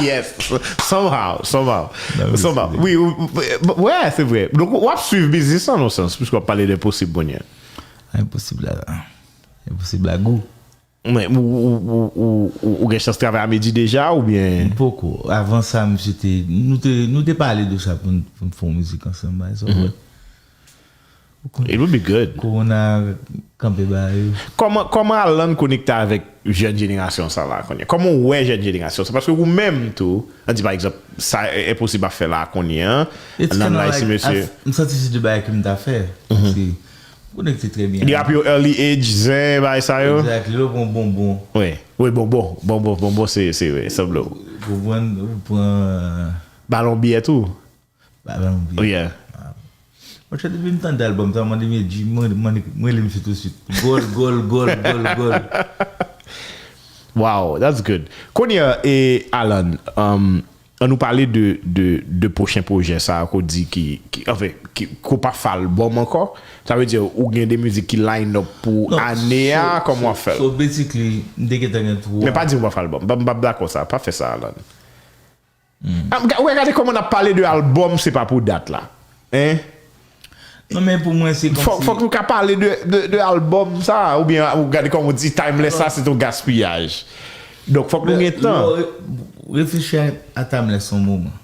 Yes. Somehow, somehow. Non, men Somehow. se- Wi, w- w- wè, se vre. Donk, w ap swiv biznis lan nan sans, piske w ap pale de posib kounye a. Enposib la. Enposib la gou. Men, ou, ou, ou, ou, ou, ou gen chans travay a Medi deja, oubyen? Poko. Avan sa, misye te, nou te, nou te pale de sa pou n pou n fè yon mizik ansanm, bagay sa, but It would be good. Kowona kanpe bagay yo. Kòman, kòman Alan konekte avèk jèn jenerasyon sa la kounye a? Kòman w wè jèn jenerasyon sa? Paske ou menm tou, an di pa egzanp, sa Enposib ap fè la kounye a, It's nan kinda Nice like, mesye. I f- m santi se de bagay ke m ta fè. Se konekte trè byen. Li ap yo early age, zen, bagay sa yo. Exactly, lè w pran bonbon. Wi, wi, bonbon, bonbon, bonbon, se, se, wi, sanble w. Ou pran, ou pran Balon byè tou. Balon byè. Oh, yeah. Monchè, depi m tande albòm sa, mande m Edji, mwen, mwen, mwen rele misye tousuit. Gòl, gòl, gòl, gòl, gòl. Wow, that's good. Kounye a, e, Alan, um, an nou pale de, de, de pwochen pwojè sa a, ke w di ki, ki, anfen, ki, ke w pa fè albòm ankò. Sa vle di, ou gen de mizik ki line up pou ane a, kòman w ap fè l? So, basically, m te gentan gen twa. Men pa di m w pa fè albòm. M pa, m pa dakò sa. Pa fè sa, Alan. Ah, m ga- wè, gade kòman n ap pale de albòm, se pa pou dat la. Hein? Non, men pou mwen, se Fòk, kòmsi fòk nou ka pale de, de, de albòm sa, oubyen ou gade kòman w di timeless sa, se yon gaspiyaj. Donk, fòk nou gen tan. Lè w re- reflechi a, a timeless yon moman.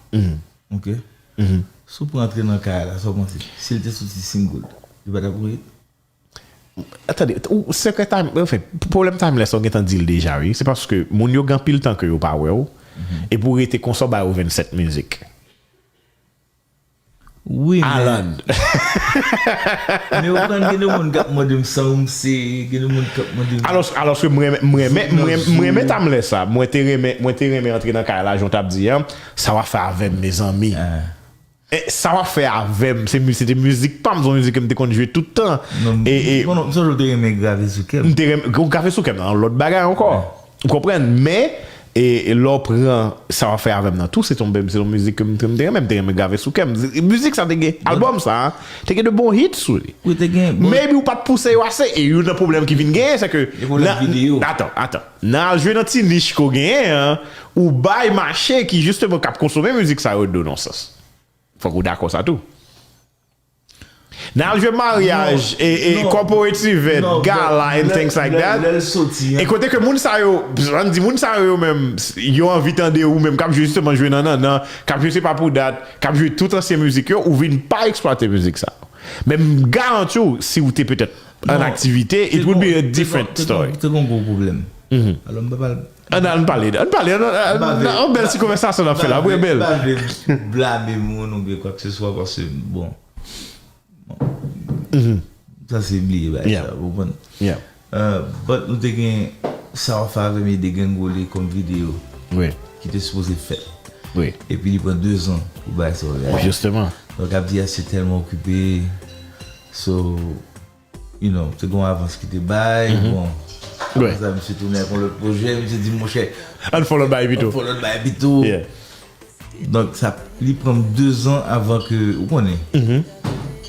Ok? Si w pran Antre nan kay la, sa w panse? Si l te soti single, li pa t ap yon hit? Tande, ou, sekrè time, anfen, pwoblèm timeless, ou gentan di l deja, wi. Se paske moun yo gen anpil tan ke yo pa wè w. Epi w rete konsa, w bay ou vennsèt mizik. Wi, men Alan. Men ou konn gen de moun k ap mande m sa ou m se, gen de moun k ap mande m Alòs, alòs ke mwen, mwen, mwen, mwen, mwen, mwen renmen timeless sa. Mwen te renmen, mwen te renmen Antre nan kay la, jan w t ap di an. Sa w ap fè avè m, mezanmi. E, sa w ap fè avè m, se mi- se te mizik pa m, se yon mizik ke m te konn jwe tout tan. Non, E, e, non, non, m sonje w te renmen Grave sou kè m. M te renmen, Grave sou kè m nan yon lòt bagay ankò. Ou konprann? Men, e, e lè w pran Sa w ap fè avè m nan tou, se te yon, se yon mizik ke m, ke m te renmen, m te renmen Grave sou kè m. Mizik sa te gen, albòm sa, te gen de bon hit sou li. Wi, te gen. Maybe ou pa t pouse yo ase, e youn nan pwoblèm ki vin genyen, se ke E pwoblèm videyo. Atan, atan. Nan al jwe nan ti nich ke w genyen an, ou bay mache ki jisteman k ap konsome mizik sa yo do nan sans. Fòk ou dakò sa tou. Nan al jwe maryaj, e, e, corporate event, gala, and things like that. Lè l soti, E kote ke moun sa yo, ann di moun sa yo, yo menm, yo anvi tande ou menm k ap jwe jisteman jwe nan nannan, k ap jwe se pa pou dat, k ap jwe tout ansyen mizik yo, ou vin pa eksplwate mizik sa. Men m garanti w, si w te petèt an aktivite, it would be a different story. Te gon gwo pwoblèm. Alò, m pa pale. Ann, ann pale, ann pale, ann, ann, ann, yon bèl ti konvèsasyon n ap fè la, wi, bèl. M pa vle blame moun oubyen kwakeseswa, paske, bon, sa se bliye bagay sa, ou konprann? But nou te gen Sa w fè avè m e Degrenngole kòm videyo ki te sipoze fèt. Epi li pran dezan pou bagay sa yo realize. Donk, ap di a se tèlman okipe. So, you know, te gen yon avans ki te bay, bon. Apre sa, misye tounen ak yon lòt pwojè, misye di, monchè, ann fè yon lòt bagay pito. Ann fè yon lòt bagay pito. Donk, sa, li pran m dezan avan ke, ou konnen.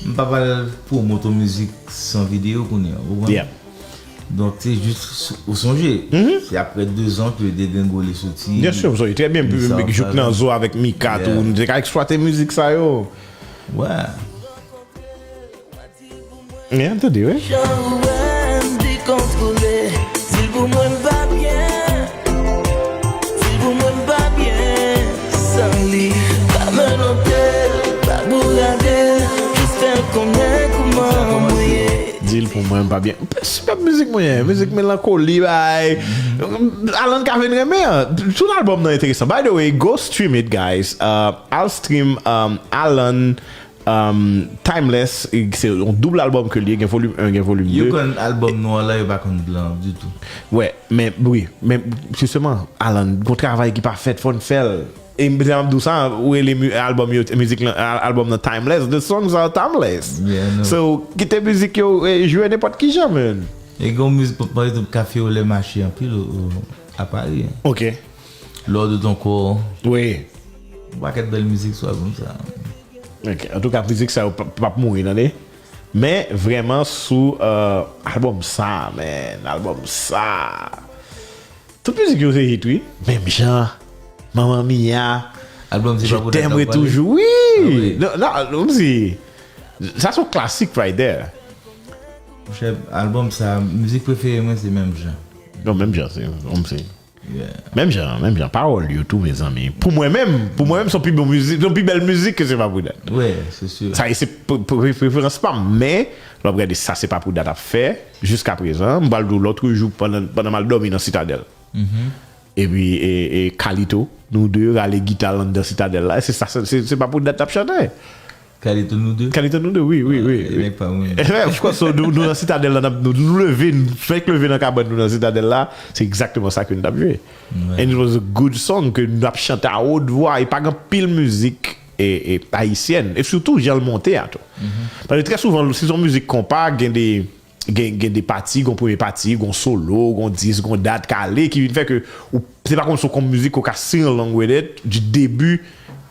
M pa pral pwomot yon mizik san videyo kounye a, ou konprann? Donk, se jis, ou sonje, se apre dezan ke Degrenngole soti. Byen si, m sonje trè byen, jouk nan zo avèk Mika tou, nou te ka eksplwate mizik sa yo. Wè. Jan ou wè m dekontwole, di l pou mwen m pa byen. Di l pou mwen m pa byen san li. Pa menote l, pa bourade l, jis fè l konnen kouman mwen ye. Di l pou mwen m pa byen. Sipèb mizik mwen ye, mizik melankoli, bay. Alan ka vin renmen an. Tout albòm nan enteresan. By the way, go stream it, guys. Uh, al stream, um, Alan, um, Timeless, se yon doub albòm ke l ye, gen volim en, gen volim de. Yo konn albòm nou an la, yo pa konn blan ditou. Wè, men, wi, men, jisteman, Alan, gon travay ki pa fèt, fò n fè l. E m te ap di w sa, ou rele albòm yo, mizik lan, albòm nan Timeless. The songs are timeless. So, kite mizik yo, eh, jwe nenpòt ki jan, man. E gen yon mizik, pa egzanp, Kafe Olè mache anpil a Pari. Ok. L'or de ton corps. Wi. Yon pakèt bèl mizik sou albòm sa. Ok. Antouka, mizik sa yo p ap mouri, tande. Men, vrèman, sou, euh, albòm sa, man. Albòm sa. Tout mizik yo se hit, wi. Menm jan. Mamma Mia. Albòm se pa pou dat ap pale? Je t'aimerai toujours. Wi. Non, non, kòmsi. Sa se yon klasik right there. Monchè, albòm sa, mizik prefere mwen se Menm Jan. Non, Menm Jan, se, kòmsi. Menm jan, menm jan. Pawòl yo tou, mezanmi. Pou mwen menm, pou mwen menm, se yon pi bon mizik, se yon pi bèl mizik ke Se pa pou dat. Wi, se si. Sa e se preferans pa m, men lè w ap gade sa Se pa pou dat ap fè, jiskaprezan, m pral di w lòt jou, pandan, pandan m al dòmi nan Sitadèl. Epi, e, e Kalito, nou de rale gita l anndan Sitadèl la, se sa, se, se, Se pa pou dat t ap chante. Kalito nou de? Kalito nou de, wi, wi, wi. Of course, so, nou, nou nan Sitadèl la, nou, nou leve, fèk leve nan kabann nou nan Sitadèl la, se egzakteman sa ke nou t ap jwe. And it was a good song ke nou t ap chante a wot vwa, e pa gen anpil mizik e, e ayisyèn, e sitou jan l monte a tou. Paske trè souvan, si se yon mizik konpa, gen de, gen, gen de pati, gen yon premye pati, gen yon solo, gen yon dis, gen yon dat k ale, ki vin fè ke ou, se pa kòmsi se yon mizik ou ka sing along with it, du début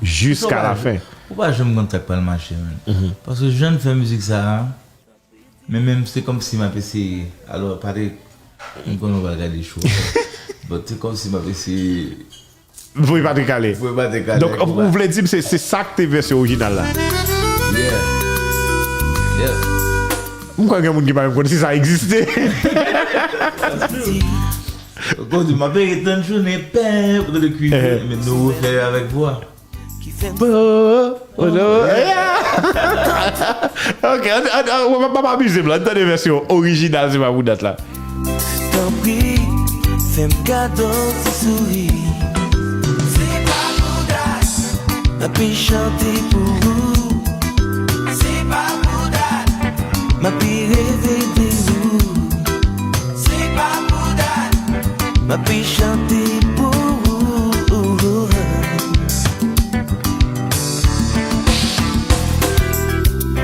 jusqu'à la fin. Ou pa janm konn sa k pral mache, man. Paske jan n fè mizik sa a, men menm se kòmsi m ap eseye. Alò, Patrick, m konnen w pral gade show. But se kòmsi m ap eseye Voye Patrick ale. Voye Patrick ale. Donk, ou vle di m se, se sa k te vèsyon orijinal la? Yeah. Yeah. M kwè gen moun ki pa menm konn si sa egziste. Ou konn di, m ap ret tann jounen pè, pou tande kwize, men nou refè avèk vwa. Bo, bo, bo, yeah. Ok, ann, ann, ann, w ap, w ap amize m la. Ann tande vèsyon orijinal Se pa pou dat la. Tanpri, fè m kado ti souri. Se pa pou dat. M ape chante pou ou. Se pa pou dat. M ape reve de ou. Se pa pou dat. M ape chante pou ou.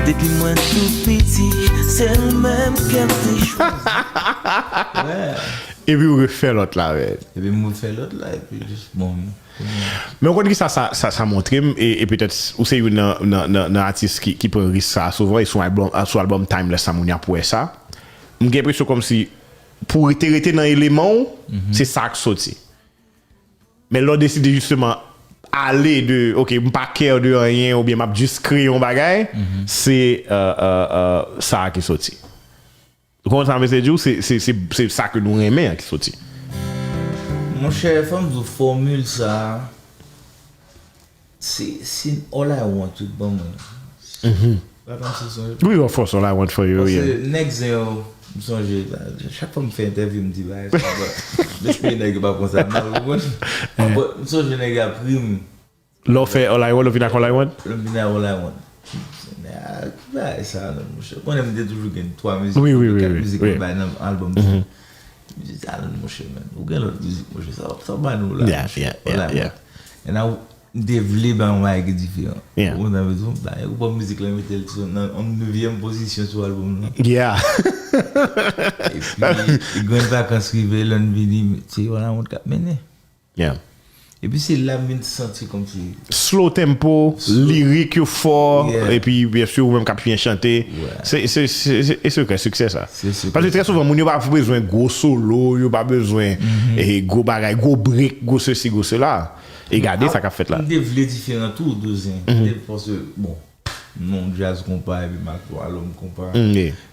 Depi mwen tou piti, se l menm ke m te chwazi. Epi w refè lòt la, men. Epi m refè lòt la, epi jis, bon. Men w konn kisa sa, sa, sa montre m, e, e petèt ou se youn nan, nan, nan, nan atis ki, ki pran risk sa a souvan, e sou albòm, sou albòm Timeless sa moun y ap wè sa. M gen enpresyon kòmsi, pou w te rete nan eleman w, se sa k soti. Men lè w deside jisteman ale de, ok, m pa care de anyen, oubyen m ap jis kreye yon bagay, se, euh, euh, euh, sa a ki soti. Ou konprann sa m eseye di w? Se, se, se, se sa ke nou renmen an ki soti. Monchè, fò m di w, fòmil sa a, se, se all I want, tout ban mwen. Patnè m sou sonje. Wi, of course, all I want for you, yeah. Paske nèg zen yo, m sonje, chak fwa m fè entèvyou, m di bagay sa, but, m espere nèg yo pa pran sa mal, ou konprann? But, m sonje nèg yo ap ri m. Lè w fè All I Want, lè w vin ak All I Want? Lè m vin ak All I Want. Nèg a, ki bagay sa, non, monchè. Konnen m te toujou gen twa mizik, wi, wi, wi, kat mizik mwen bay nan albòm sa. M di, "Talon, monchè, man. Ou gen lòt mizik, monchè. Sa, sa w ba nou la, monchè. All I Want." And I, m te vle bay yon bagay ki diferan. Ou konprann sa m vle di w? Ba, ou pran mizik la, mete l sou, nan, an nevyèm pozisyon sou albòm nan. Epi, Grann Vakans rive, lè n vini, se All I Want k ap mennen. Yeah. Epi se la m vin santi kòmsi slow tempo, lirik yo fò, epi byen si ou menm k ap byen chante. Se, se, se, se, e sekrè siksè sa. Paske trè souvan, moun yo pa bezwen gwo solo, yo pa bezwen, eh, gwo bagay, gwo break, gwo sesi, gwo sela. E gade sa k ap fèt la. M te vle diferan tou, Douzen. M te panse, bon, non, djaz konpa, epi m ak Alòm konpa.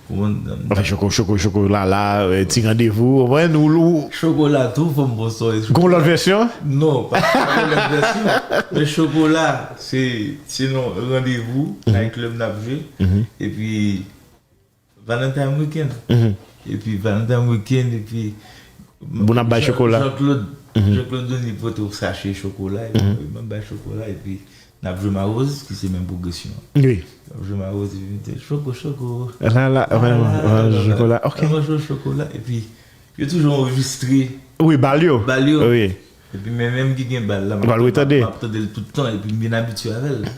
Ou konprann? Anfen, choko, choko, chokola la, eh, ti randevou, ou konprann? Ou, ou Chokola tou, fò m bon sòy. Gon lòt vèsyon? Non, pa gon lòt vèsyon. Men Chokola, se, se non, randevou, night club n ap jwe. Epi, Valentine Weekend. Epi Valentine Weekend, epi moun ap bay chokola. Jean-Claude, Jean-Claude Denis pote yon sachè chokola, epi m ap bay chokola, epi n ap jwe Mawoz, ki se menm pwogresyon an. Wi. N ap jwe Mawoz, epi m te, "Choko, choko." La, la, la, la, chokola, ok. N ap jwe chokola, epi yo toujou anrejistre. Wi, bal yo. Bal yo. Wi. Epi men menm ki gen bal la, m ap tande l tout tan, epi m byen abitye avè l.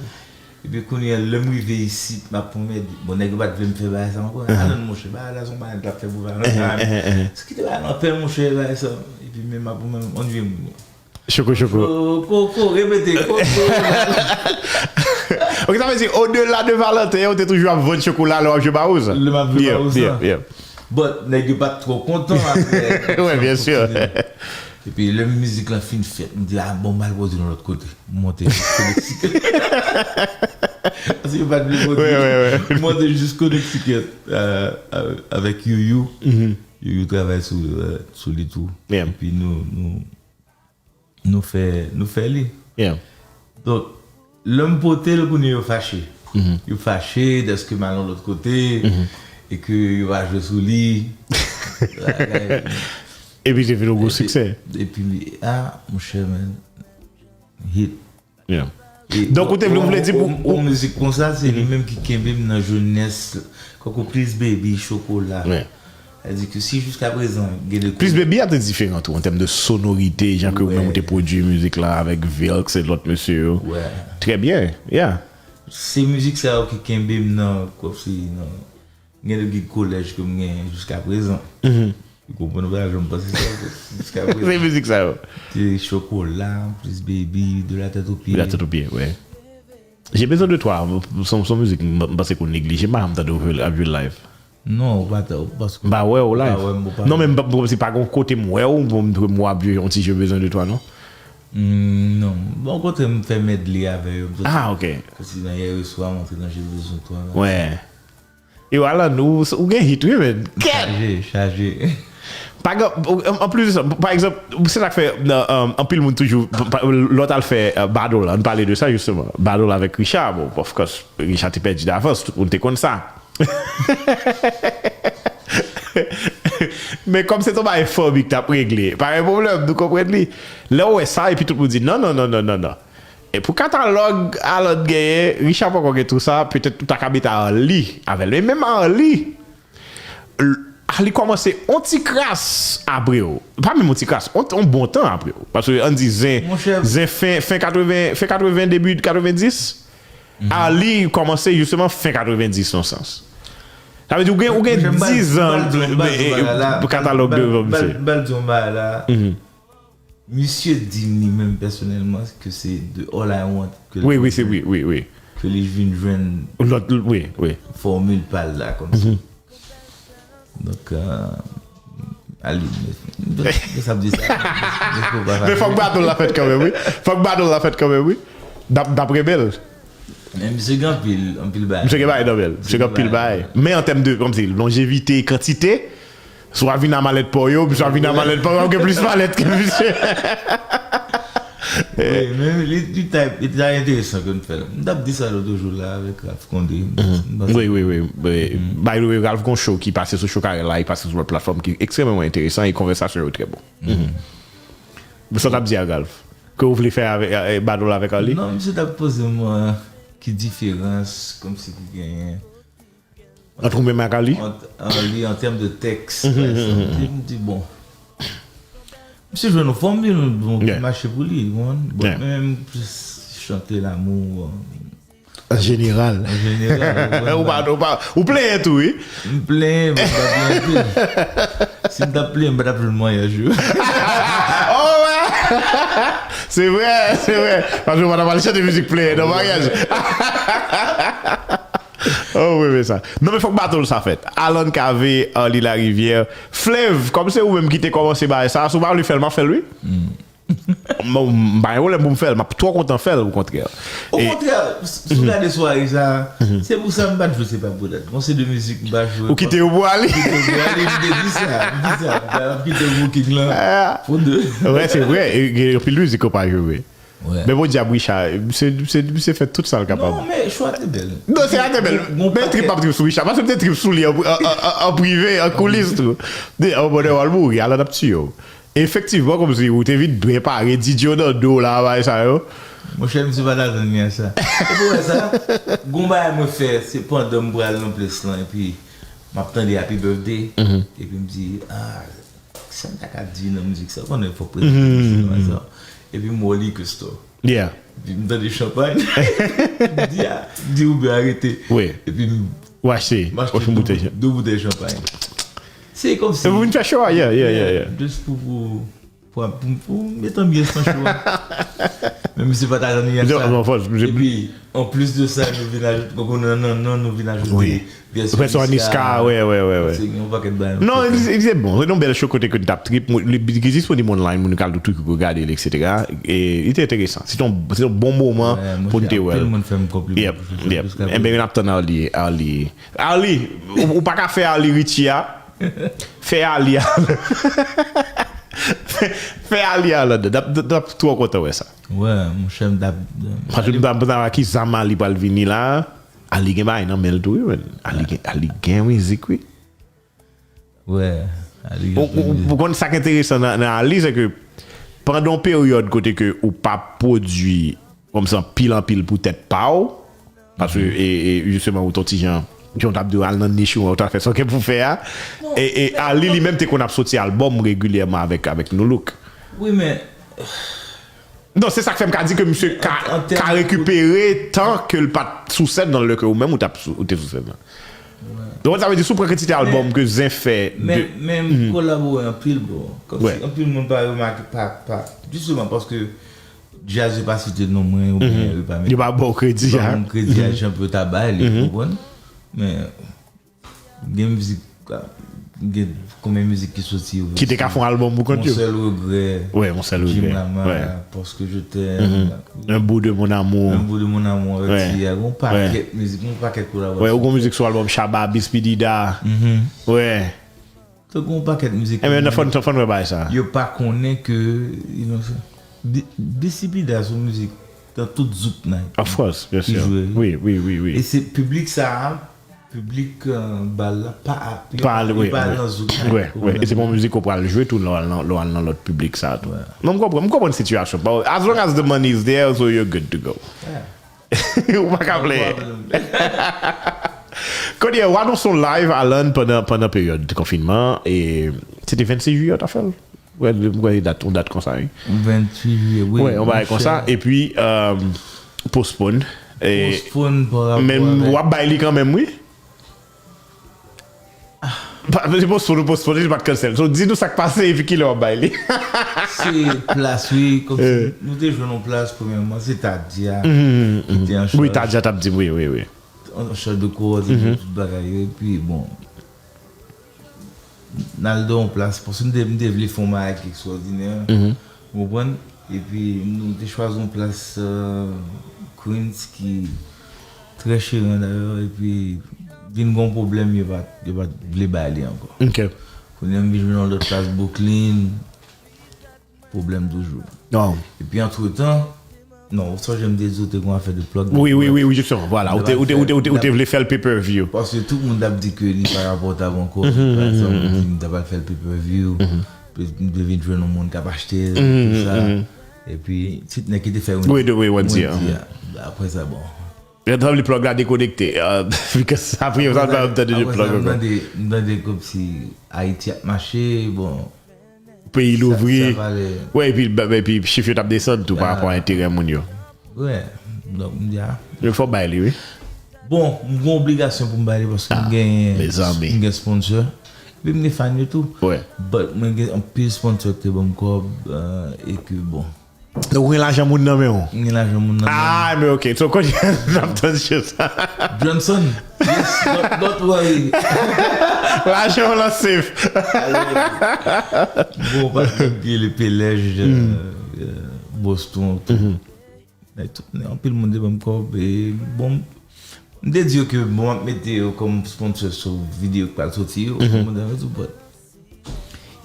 Epi kounye a, lè m rive isit, m ap pran mèd. Bon, nèg yo pa t vle m fè bagay sa ankò. Alon, monchè, bagay la se yon bagay n t ap fè pou Valentin. Se kite bagay lan pè, monchè, bagay sa. Epi men m ap pran mèd, on vye moun. Choko, choko. Koko, repete, koko. Ok, sa vle di, odela de Valentin, ou te toujou ap vann chokola lè w ap jwe Mawoz? Lè m ap jwe Mawoz la. But nèg yo pa t twò kontan apre. Wi, byen si. Epi lè mizik lan fin fèt, m di, "Ah, bon, m al pwodui yon lòt kote." M monte jis Connecticut. Paske yo pa t vle pwodui. M monte jis Connecticut, euh, avèk Youyou. Youyou travay sou, euh, sou li tou. Epi nou, nou, nou fè, nou fè li. Donk, lè m pote l, kounye yo fache. Yo fache dèske m al yon lòt kote, e ke yo pa jwe sou li. Epi se vin yon gwo siksè. Epi, ah, monchè, men, hit. Donk, ou te vle, ou vle di pou yon mizik konsa, se li menm ki kenbe m nan jenès, kankou Please Baby, Chokola. Sa vle di ke si jiska prezan, gen de Please Baby a te diferan tou, an tèm de sonorite, jan ke ou menm ou te pwodui mizik la avèk Vilks e lòt mesye yo. Trè byen, yeah. Se mizik sa yo ki kenbe m nan, kòmsi nan, gen de gig kolèj ke m genyen jiska prezan. Ou konprann, ou pa janm panse sa, jiska prezan. Se mizik sa yo. Se Chokola, Please Baby, De la tête aux pieds. De la tête aux pieds, wi. J'ai besoin de toi, se yon, se yon mizik m, m panse ke w neglije, m pa janm tande w ap jwe l live. Non, ou pa ta, ou paske m pa wè w live. Non, men m pa, m pa, se pa gon kote m wè w, m, m, m w ap jwe yon ti J'ai besoin de toi, non? Non. Bon, kote m fè medley avè yo, m soti, ah, ok, soti nan Hier soir, m antre nan J'ai besoin de toi la. Wi. Yo, Alan, ou, ou gen hit, wi, men. Chaje, chaje. Pa gen, an, anplis de sa, pa egzanp, se sa k fè, nan, um, anpil moun toujou, pa, pa, lè w t al fè, euh, battle la, nou pale de sa, jisteman. Battle avèk Richard, bon, of course, Richard te pèdi davans, tout moun te konn sa. Men kòm se t yon bagay fanmi ki t ap regle, pa gen pwoblèm, nou konprann li. Lè w wè sa, epi tout moun di, "Non, non, non, non, non, non." E pou katalòg Alan genyen, Richard poko gen tou sa, petèt ou ta ka mete Arly avè l. Men menm Arly, l-, Arly kòmanse on ti kras apre w. Pa menm on ti kras, on, on bon tan apre w. Paske ann di zen, zen fen, fen katreven, fen katreven, debi katrevenndis. Arly kòmanse jisteman fen katrevenndis nan sans. Sa vle di ou gen, ou gen dizan katalòg devan misye. M pral di yon bagay la. Misye di m li menm pèsonèlman ke se de All I Want ke li vin jwenn. Wi, wi, se, wi, wi, wi. Ke li vin jwenn lòt, wi, wi, fòmil pa l la kòmsi. Donk, euh, Aline, men, men sa ap di sa. Men fòk battle la fèt kanmenm, wi. Fòk battle la fèt kanmenm, wi. Dap, dap rebèl. Men misye gen anpil, anpil bagay. Misye gen bagay nan men l. Misye gen anpil bagay. Men an tèm de, kòmsi, lonjevite, kantite, si w ap vin a malèt pa w yo, misye ap vin a malèt pa w yo, w gen plis malèt ke misye. Wi, men li, li ta, li ta enteresan ke n fè l. M t ap di sa lòt jou la avèk Ralph Condé. M panse. Wi, wi, wi, wi. By the way, Ralph gon show ki pase sou Show Carel la, li pase sou lòt platfòm ki ekstrèmeman enteresan e konvèsasyon yo trè bon. Men sa w t ap di a Ralph? Ke w vle fè avèk, eh, battle avèk Arly? Non, misye t ap poze m, eh, ki diferans, kòmsi ki genyen. Ant ou menm ak Arly? Ant Arly, an tèm de tèks, pa egzanp. M di, bon. Misye jwenn yon fòmil, bon, ki mache pou li, ou konprann? Bon, men m plis chante lanmou, eh, An jeneral. An jeneral, ou konprann. Ou pa, ou pa, ou plenyen tou, wi. M plenyen, men m pa plenyen anpil. Si m t ap plenyen, m pa t ap jwenn maryaj yo. Oh, wè! Se vre, se vre. Paske w pa t ap al chante mizik plenyen nan maryaj. Oh, wi, men sa. Non, men fòk battle sa fèt. Alan Cavé, Arly Larivière, Flav, kòm se ou menm ki te kòmanse bagay sa, si w pa vle fè l, m ap fè l, wi. M, m pa gen pwoblèm pou m fè l, m ap twò kontan fè l, okontrè. Okontrè, si w gade sware sa, se pou sa m pa t jwe Se pa pou dat. Bon, se de mizik m pa jwe. Ou kite yo pou Arly? Kite yo pou Arly, m te di sa, m di sa. M kite Booking lan pou de. Wè, se vre, e, gen anpil mizik ou pa jwe vre. Men bon, dyab Richard, misye, misye, misye fè tout sa l kapab. Non, men chwa te bèl. Non, se a te bèl. Men trip ap trip sou Richard. Paske m te trip sou li an, an, an, an prive, an koulis tou. De, an mòd wòl mouri, Alan ap tiye w. Efektivman, kòmsi ou te vin byen pare, D J w nan do w la, bagay sa yo. Monchè, misye pa t atann li a sa. Epi w wè sa, gon bagay mwen fè, se pandan m pral nan plas lan, epi m ap tande Happy Birthday, epi m di, ah, sa m ta ka di nan mizik sa, pandan fòk prezante mizik sa. Epi m wè liquor store. Yeah. Epi m tande chanpay. M di, ah, m di Uber arete. Wi. Epi m, w achte, m achte de boutèy chanpay. Se kòmsi. E pou vin fè show a, yeah, yeah, yeah, yeah. Just pou, pou, pou, pou, pou met anbyans nan show a. Men misye pa t atann li a sa. Epi, anplis de sa, nou vin ajoute, kòm nan, nan, nan, nou vin ajoute Vèsyon Niska, wè, wè, wè, wè. Se gen yon pakèt bagay. Non, li, li te bon. Se yon bèl show kote ke n t ap trip. Li, li disponib online, moun yo ka al tou gade l, et cetera. E li te enteresan. Se yon, se yon bon moman pou n te wè l. Anpil moun fè m konpliman pou show sa. Enben, n ap tann Arly, Arly. Arly, ou, ou pa ka fè Arly Richie a. Fè Arly a. Fè, fè Arly a ladan. N ap, n ap twò kontan wè sa. Wè, monchè, m t ap. Paske m t ap, m t ap wè ki zam Arly pral vini la. Arly gen bagay nan men l tou, wi, man. Arly gen, Arly gen mizik, wi. Wè, Arly gen anpil mizik. Ou, ou, ou konn sa k enteresan nan, nan Arly, se ke pandan yon peryòd kote ke ou pa pwodui kòmsi anpil, anpil pou tèt pa w, paske, e, e, jisteman, ou t on ti jan, jan w t ap di, al nan nich ou, ou t ap fè sa w gen pou fè a. E, e Arly, li menm, te konn ap soti albòm regilyèman avèk, avèk Nu Look. Wi, men Non, se sa k fè m ka di ke misye ka, ka rekipere tan ke l pa t sou sèn nan, lè ke ou menm ou t ap sou, ou te sou sèn nan. Donk, sa vle di, si w pran kantite albòm ke Zen fè de. Men, men m kolabore anpil, bro. Kòmsi anpil moun pa remake, pa, pa, jisteman paske djaz yo pa site non mwen, oubyen yo pa met, yo pa ba w kredi a. Yo pa ba m kredi a, jan pou yo ta bay li, ou konprann? Men, Gen mizik, gen konbyen mizik ki soti, yo, ki te ka fè yon albòm pou kont yo. Mon Seul Regret, Mon Seul Regret, Jim Lamar, Parce que je t'aime, Un bout de mon amour. Un bout de mon amour avèk Sia. Gon pakèt mizik, gon pakèt kolaborasyon. Wè, ou gon mizik sou albòm Shabba, Bispidida. Wè. Donk, gon pakèt mizik. Enben, fò n, fò n wè bagay sa. Yo pa konnen ke, you know, Bi-, Bispidida se yon mizik dans tout zouk night. Of course, bien sûr. Wi, wi, wi, wi. E se piblik sa a, piblik, euh, bal la, pa, pa, yo pa al nan zouk. Wè, wè. E se pa yon mizik ou pral jwe tou lè w al nan, lè w al nan lòt piblik sa a tou. Non, m konprann, m konprann sitiyasyon pa w. As long as the money is there, so you're good to go. Ou pa ka plenyen. Kounye a, w anonse yon live, Alan, pandan, pandan peryòd konfinman, e se te vennsis jiyè w t ap fè l? Wè, m kwè dat, yon dat konsa, wi. Venntuit jiyè, wi. Wè, yon bagay konsa. Epi, euh, postpone. Postpone pa rapò avèk. Men w ap bay li kanmenm, wi. Pa, se postpone ou postpone, li pa t cancel. So, di nou sa k pase epi kilè w ap bay li. Se plas, wi. Kòmsi nou te jwenn yon plas, premyèman, se Tadia ki te an chaj. Wi, Tadia t ap di m, wi, wi, wi. An chaj de kowòdone tout bagay yo, epi, bon, n al nan yon plas, paske m te, m te vle fè yon bagay ki ekstwòdinè, ou konprann? Epi nou te chwazi yon plas, euh, Queens ki trè cheri dayè, epi vin gen yon pwoblèm, yo pa, yo pa t vle bay li ankò. Kounye a m vin jwenn yon lòt plas Brooklyn. pwoblèm toujou. Non. Epi antretan, non, ou sonje m te di w te gen afè de plug. Wi, wi, wi, wi, jisteman, vwala. Ou te, ou te, ou te, ou te, ou te vle fè l pay per view. Paske tout moun t ap di ke li pa rapòtab ankò. Pa egzanp, m di m ta pral fè l pay per view. Epi m te vin jwenn yon moun k ap achte l, tout sa. Epi, ti nèg ki te fè Wendy. Wi, de, wi, Wendy, Wendy, ah. Apre sa, bon. Lè tan li plug la dekonekte. Because apre sa, m pa tande de plug ankò. M tande, m tande kòmsi Ayiti ap mache, bon. Peyi louvri. Wi, epi, epi chif yo t ap desann tou pa rapò a enterè moun yo. Wi, donk, m di a. Yo fò bay li, wi. Bon, m gen obligasyon pou m bay li paske m gen, mezanmi, m gen sponsor. Epi m gen fan yo tou. Wi. But mwen gen anpil sponsor ki te ban m kòb, euh, e ke bon. Donk ou gen lajan moun nan men w? M gen lajan moun nan men m. Ah, men ok. So, kounye a n ap tann cho sa. Johnson, yes, don't, don't worry. Lajan w lan safe. Alò, bon, patnè m ki rele Pelej, euh, euh, Boston, tout. Nèg tout, anpil moun te ban m kòb, e bon, m te di yo ke bon, m ap mete yo kòm sponsor sou videyo k pral soti yo. Mwen te di, but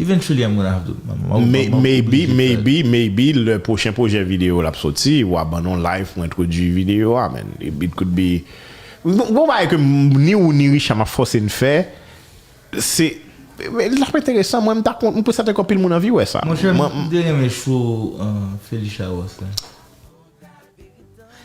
eventually I'm gonna have to, m, m, m, m, maybe, maybe, maybe, le pwochen pwojè videyo l ap soti, w a ban nou live pou entwodui videyo a, man. It, it could be, bon, bon, bagay ke m, ni ou ni Richard m ap fòse n fè, se, men l ap enteresan, mwen, m ta kont, m prèske sèten ke anpil moun anvi wè sa. Monchè, m, m te renmen show, euh, Felicia Ross la.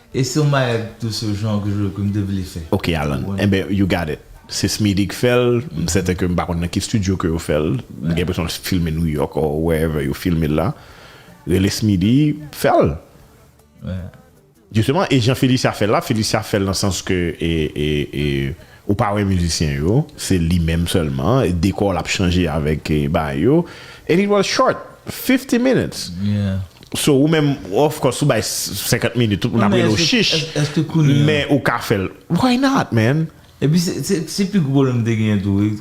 E se yon bagay tou se jan ke je, ke m te vle fè. Ok, Alan. Enben, you got it. Se Smitty k fè l. M sèten ke m pa konn nan ki studio ke yo fè l. M gen enpresyon l filme New York or wherever yo filme l la. Rele Smitty, fè l. Jisteman, e jan Felicia fè l la, Felicia fè l nan sans ke, e, e, e, ou pa wè mizisyen yo, se li menm sèlman, dekò l ap chanje avèk, e, bagay yo. And it was short, fifty minutes. So, ou menm, of course, ou bay senkant minit, tout moun ap rele w chich. Men ou ka fè l. Why not, man? Epi se, se, se pi gwo pwoblèm m te genyen tou, wi.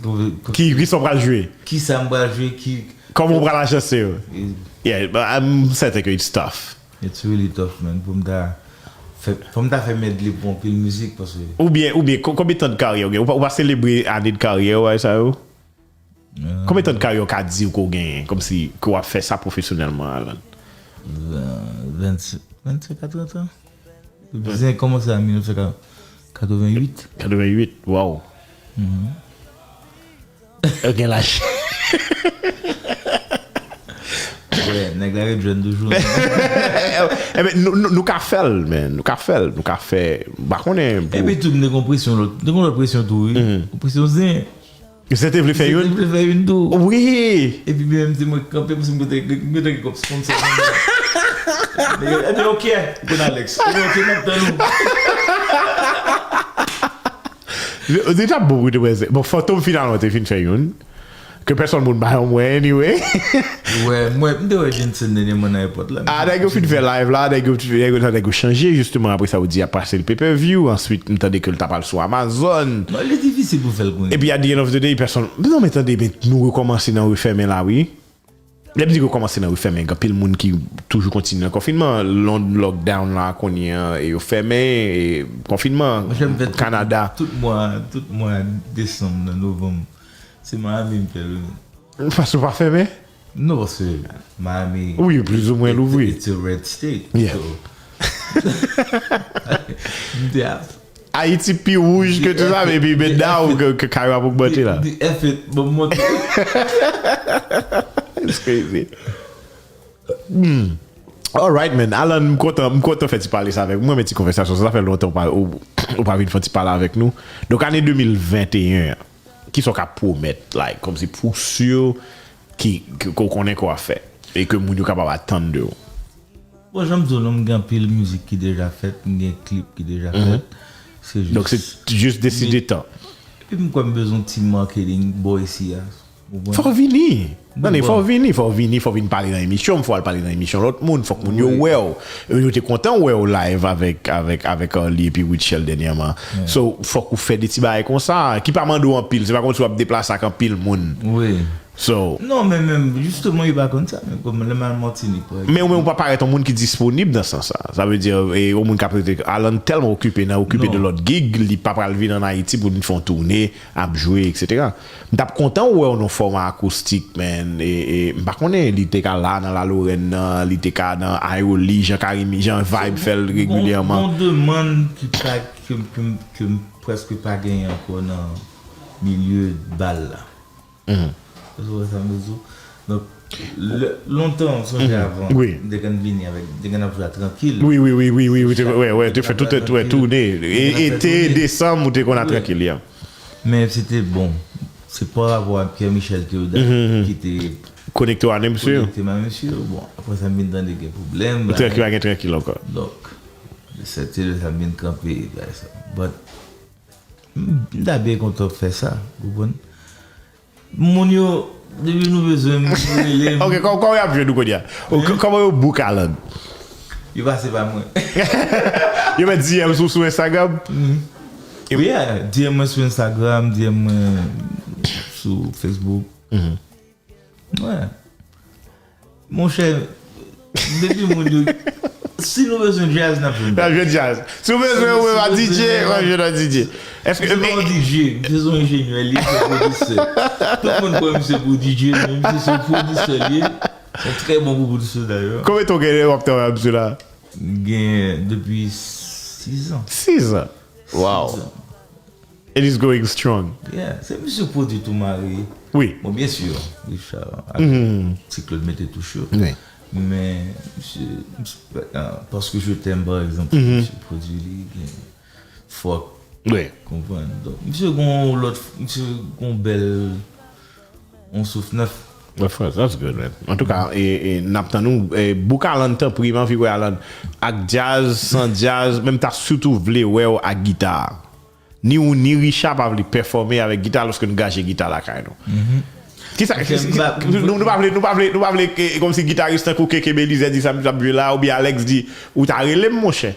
Ki, ki sa w pral jwe? Ki sa m pral jwe? Ki, kòman w pral ajanse yo? Yeah, but I'm certain ke it's tough. It's really tough, man. Pou m ta fè, pou m ta fè medley pou anpil mizik, paske oubyen, oubyen, ko-, konbyen tan de karyè w gen? Ou pa, ou pa selebre ane de karyè w, sa yo? Konbyen tan de karyè w ka di w ke w genyen, kòmsi ke w ap fè sa pwofesyonèlman, Alan? Ven-, vennsenk, vennsenk a trant an. Depi zen kòmanse an mil nèf san katreventuit. Katreventuit, wow. Ou gen laj. Wè, nèg la ret jèn toujou. Enben, nou, nou, nou ka fè l, man. Nou ka fè l. Nou ka fè, m pa konnen pou. Epi tou, m te gen presyon lòt. M te gen lòt presyon tou, wi. Presyon zen. Zen te vle fè youn? Zen te vle fè youn tou. Wi. Epi menm se mwen k kanpe, paske mwen te, mwen te gen kòb sponsor. Epi, ok, bon, Alex. Epi, ok, n ap tann ou. Li t ap bon pou te wè zen. Bon, Fantom finalman te fin fè youn. Ke pèsonn moun pa yon mwen, anyway. Wè, mwen, m te wè Jensen dènyèman nan èpòt la. Ah, nèg yo fin fè live la, nèg yo, nèg yo, nèg yo chanje, jisteman, apre sa, ou di y ap pase l pay per view, answit, m tande ke l ta pral sou Amazon. Non, li difisil pou fè l kounye a. Epi, at the end of the day, pèsonn, non, men tande, men nou rekòmanse nan ri fèmen la, wi. Lè m di rekòmanse nan ri fèmen, gen anpil moun ki toujou kontinye nan konfinman. Lond lockdown la, kounye a, e yo fèmen, e konfinman, Kanada. Tout mwa, tout mwa desanm nan novanm, se Miami m fè l, wi. Paske w pa fèmen? Non, paske Miami, wi, plizoumwen louvri. It's a red state. Yeah. So, m te a Ayiti pi wouj ke tout sa, epi men daw ke, ke kay w ap ogmante la. The F it, bon, m monte. It's crazy. Hmm. Alright, man. Alan, m kontan, m kontan fè ti pale sa avèk ou. Mwen, men ti konvèsasyon sa, sa fè lontan ou pa, ou, ou pa vin fè ti pale avèk nou. Donk, ane de mil venteyen an, kisa w ka pwomèt, like, kòmsi pou sure ki, ki, ke w konnen ke w ap fè e ke moun yo kapab atann de ou? Bon, jan m di w, non, m gen anpil mizik ki deja fèt, m gen klip ki deja fèt. Se jis. Donk, se jis deside tan. Epi m kwè m bezwen yon ti marketing bò isi a. Ou konprann? Fò w vini. Tande, fò w vini, fò w vini, fò w vin pale nan emisyon m, fò w al pale nan emisyon lòt moun, fòk moun yo wè w. Yo te kontan wè w live avèk, avèk, avèk Arly epi Rutshelle dènyèman. So, fòk ou fè de ti bagay konsa, ki pa mande w anpil, se pa kòmsi w ap deplase ak anpil moun. Wi. So, non, men menm, jisteman, yo pa konn sa. Men kòm lè m al Matinik, pa egzanp. Men ou menm ou pa parèt yon moun ki disponib nan sans sa. Sa vle di, e, yon moun k ap rete, Alan tèlman okipe nan okipe de lòt gig, li pa pral vin ann Ayiti pou n fè yon toune, ap jwe, etsetera. M t ap kontan wè w nan fòma akoustik, man. E, e, m pa konnen, li te ka la nan La Lorèn nan, li te ka nan Ayoli, jan Karim, jan Vibe fè l regilyèman. Gon, gon demann ki pa, ke, ke, ke m prèske pa genyen ankò nan milye bal la. Ou wè sa m vle di w? Donk, lè, lontan, m sonje avan, m te konn vini avèk, m te konn ap jwe a trankil. Wi, wi, wi, wi, wi, wi, te, wè, wè, te fè tout, wè, toune. E, ete, desanm, ou te konn a trankil, ya. Men se te bon. Se pa rapò ak Pierre Michel Théodat ki te konekte w a mesye yo. Konekte m a mesye yo. Bon, apre sa, m vin tande gen pwoblèm. Ou trankil, pa gen trankil ankò. Donk, se te lè sa m vin kanpe, bagay sa. But, m, m ta byen kontan fè sa, ou konprann? Moun yo, depi nou bezwen m, yo rele m. Ok, kò-, kòman y ap jwenn ou kounye a? Ou, kòman yo book Alan? Yo pase pa mwen. Yo met D M sou, sou Instagram? Wi, yeah, D M mwen sou Instagram, D M mwen sou Facebook. Wè. Monchè, depi moun yo, si nou bezwen djaz, n ap jwenn djaz. N ap jwenn djaz. Si w bezwen, ou menm a D J, w ap jwenn a D J. Èske misye pa yon D J, misye se yon enjenyè, li se pwodisè. Tout moun kwè misye pou D J, men misye se yon pwodisè li ye. Se yon trè bon pwodisè dayè. Konbyen tan w gen w ap travay ak misye la? Gen depi sis an. Sis an? Wow. Sis an. It is going strong. Yeah, se misye pwodui tou mari. Wi. Bon, byen si, Richard ak Ti Claude mete touch yo. Wi. Men, misye, misye, ah, Parce que je t'aime, pa egzanp, misye pwodui li, gen Fòk. Wi. Konprann. Donk, misye gon lòt, misye gon bèl, yon souf nèf. Of course, that's good, man. Antouka, e, e, n ap tann ou. E, book Alan, tanpri, m anvi wè Alan. Ak djaz, san djaz, men m ta sitou vle wè w ak gita. Ni ou, ni Richard pa vle pèfòme avèk gita lòske nou gaje gita lakay nou. Kisa, nou, nou pa vle, nou pa vle, nou pa vle ke, kòmsi gitaris tankou Keke Belizaire di sa m t ap jwe la, oubyen Alex di, ou ta rele m, monchè.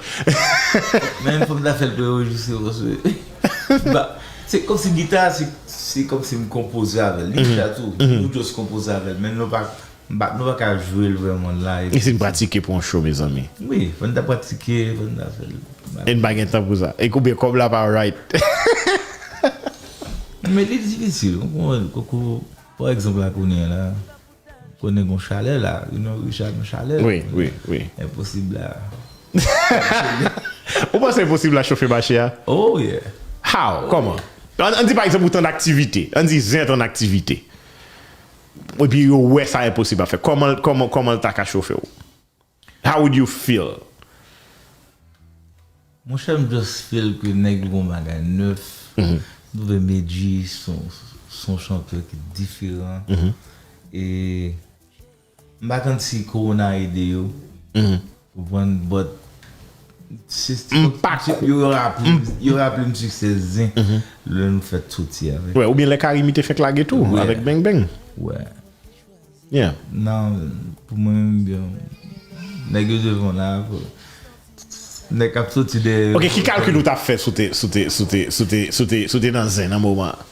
Men fòk m ta fè l pou enrejistre, paske, ba, se kòmsi gita, se, se kòmsi m konpoze avè l. Li chita tou, nou just konpoze avè l, men nou pa, m pa, nou pa ka jwe l vrèman live. E si n pratike pou yon show, mezanmi? Wi, fò n ta pratike, fò n ta fè l. E n pa gen tan pou sa. E koubyen kòb la pa right. Men li difisil, ou konprann, koko, pa egzanp la kounye a la, konnen gon chalè la, you know, Richard gon chalè. Wi, wi, wi. Enposib la. Ou panse enposib la chofe mache a? Oh, yeah. How? Kòman? Ann, ann di pa egzanp ou t an aktivite. Ann di Zen t an aktivite. Epi yo wè sa enposib a fè. Kòman, kòman, kòman l ta ka chofe w? How would you feel? Monchè, m just feel ke nèg yo gon bagay nèf. M twouve Medjy se yon, se yon chantè ki diferan. E m pa konn si kowona ede yo. Konprann, but se, yo raple, yo raple m siksè Zen lè nou fèt soti avèk. Wè, oubyen lè Karimi te fèk lage tou, avèk Beng Beng. Wè. Yeah. Non, pou mwen menm, byen, nèg yo devan la, pou, nèg k ap soti dèyè yo. Ok, ki kalkil ou t ap fè si w te, si w te, si w te, si w te, si w te, si w te nan Zen nan moman an?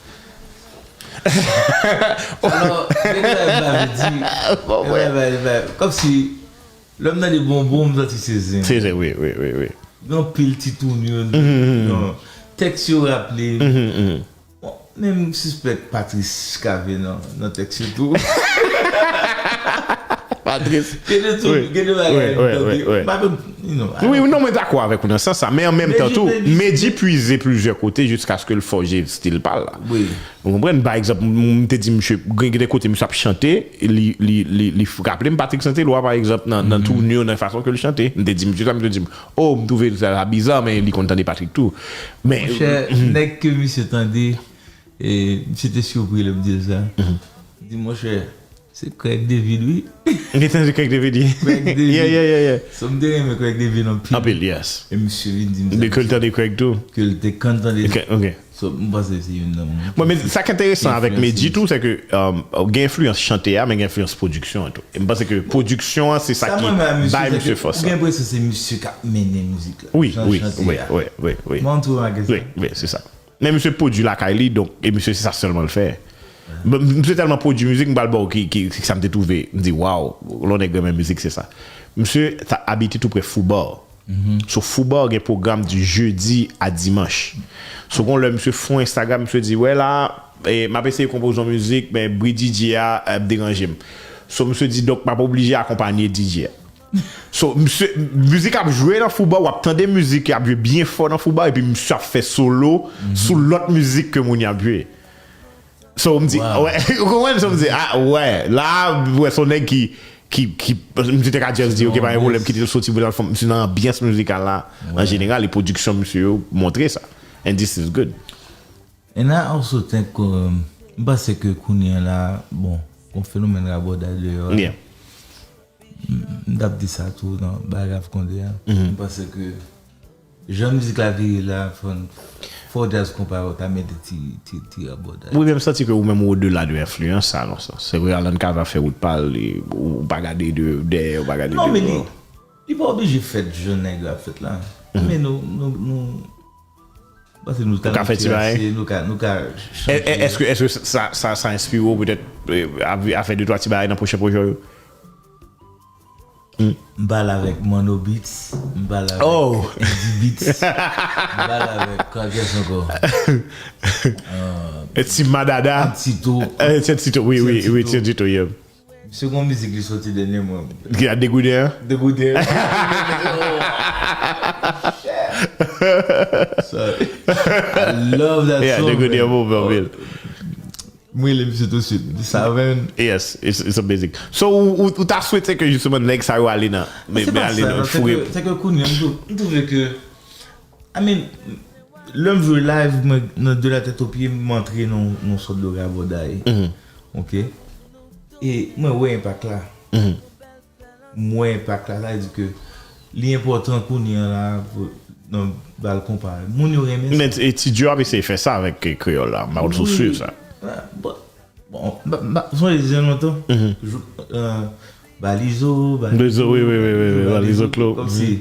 Alò, nèg yo pa vle di, nèg yo pa vle di, kòmsi, lè m tande bonbon, m santi se Zen. Se Zen, wi, wi, wi, wi. Gen anpil titoun yo, non, tèks yo raple m. Bon, men m sispèk Patrice Cavé nan, nan tèks yo tou. Patrice. Gen de tou, gen de bagay m tande. M pa konn, you know, I don't know. Wi, non, mwen dakò avèk ou nan sans sa, men an menm tan tou, Medjy pwize plizyè kote jiskaske l fòje stil pa l la. Wi. Ou konprann? Pa egzanp, m, m te di misye, gen, gen de kote misye ap chante, li, li, li, li f-, raple m Patrick Saint-Éloi, pa egzanp, nan, nan toune yo, nan fason ke l chante. M te di misye sa, misye di m, oh, m twouve sa biza, men li konn tande Patrick tou. Men, monchè, nèg ke misye tande, e, misye te sipri lè m di l sa. Di, monchè, se Craig David, wi. M te tande Craig David, wi. Craig David. Yeah, yeah, yeah, yeah. So, m te renmen Craig David anpil. Anpil, yes. E misye vin di m sa. Ke l tande Craig tou. Ke l te konn tande. Ok, ok. So, m panse se youn nan moun. Bon, men sa k enteresan avèk Medjy tou, se ke, um, gen enfliyans chante a, men gen enfliyans pwodiksyon an tou. E m panse ke pwodiksyon an, se sa ki bay misye fòs la. Ou gen enpresyon se misye k ap mennen mizik la. Wi, jan wi, chante wi, a. Wi, wi, wi. Mwen, m twouve bagay sa. Wi, wi, se sa. Men misye pwodui lakay li, donk, e misye se sa sèlman l fè. Bon, misye tèlman pwodui mizik, m pral ba w ki, ki, ki sa m te twouve. M di, waw, lè yon nèg renmen mizik, se sa. Misye ta abite tou prè Foubò. So, Foubò gen pwogram di jedi a dimanch. So, gon lè misye fè yon Instagram, misye di, wè la, e, m ap eseye konpoze yon mizik, men bri D J a ap deranje m. So, misye di, donk, m ap oblije akonpanye D J a. So, misye, mizik ap jwe nan Foubò, w ap tande mizik ap jwe byen fò nan Foubò, epi misye ap fè solo sou lòt mizik ke moun yo ap jwe. So, m di, wè, ou konprann? So, m di, ah, wè, la, wè, se yon nèg ki, ki, ki, misye te ka just di, ok, pa gen pwoblèm, kite l soti pou l al fè, misye nan anbyans mizikal la, an jeneral, e pwodiksyon misye yo montre sa. And this is good. And I also think, um, m panse ke kounye a la, bon, gon fenomèn rabòday deyò a. M t ap di sa tou nan bagay Avkonde a. M panse ke jan mizik la vire la, fò, fò w jazz konpa yo ta mete ti, ti, ti rabòday. Wi, men m santi ke ou menm ou odela de enfliyans sa, nan sans. Se vre, Alan Cava fè wout pa l, ou pa gade de dèyè, ou pa gade de. Non, men li, li pa oblije fèt jan nèg yo ap fèt la. Men nou, nou, nou, Paske nou talantyè ase, nou ka, nou ka chanje. Èske, èske sa, sa, sa enspire w petèt a fè de twa ti bagay nan pwochen pwojè w yo? M pale avèk Manno Beats, m pale avèk Andy Beats, m pale avèk Kakès ankò. Ti Madada. Tito. Ti Tito, wi, wi, wi, Ti Tito, yeah. Misye gon mizik li soti dènyèman. Ki a Degouden an? Degouden an. Sorry. I love that song. Yeah, Degouden an move anpil. M rele misye tou swit. Di sa, man. Yes, it's, it's amazing. So, ou, ou ta swete ke jisteman nèg sa yo ale nan, men ale nan foure. Se ke kounye a, m twouve ke I mean, lè m jwe live, mwen, nan de la tèt o pye, m antre nan yon sòt de rabòday. Ok? E mwen wè enpak la. M wè enpak la, sa vle di ke li enpòtan kounye a la, pou, nan bal konpa. Moun yo renmen sa. Men, e Ti Djo ap eseye fè sa avèk kreyòl la, m pa konn si w swiv sa. Bon, bon, m pa sonje zen lontan. Balizo, Balizo, Balizo, Klo. Kòmsi.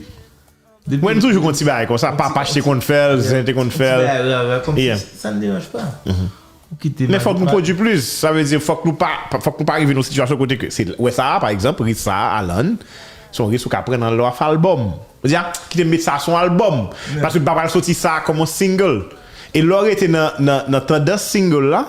Mwen toujou gon ti bagay konsa, Papache te konn fè l, Zen te konn fè l. Sa n deranj pa. Ou kite. Men fòk nou pwodui plis, sa vle di fòk nou pa, fòk nou pa rive nan yon sitiyasyon kote ke, se, wè sa a, pa egzanp, risk sa a, Alan, se yon risk ou ka pran nan lè w ap fè albòm. Ou di, ah, kite m met sa a sou yon albòm, paske m pa pral soti sa a kòm yon single. E lè w rete nan, nan, nan tandans single la,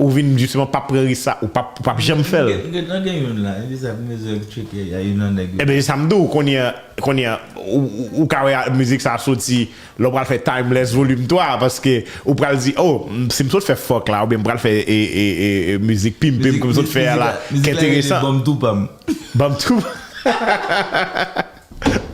ou vin jisteman p ap pran risk sa, ou p ap, ou p ap janm fè l. Gen, gen, gen youn la, e se sa m bezwen tcheke, y a youn nan nèg yo. Enben, se sa m di w, kounye a, kounye a, ou, ou, ou ka wè mizik sa a soti, lè w pral fè Timeless Volume twa, paske ou pral di, oh, si m sot fè Fuck la, oubyen m pral fè, e, e, e, e, mizik Pimpe m ke m sot fè a la, ki enteresan. Mizik la rele Banm Tou Pa M. Banm Tou.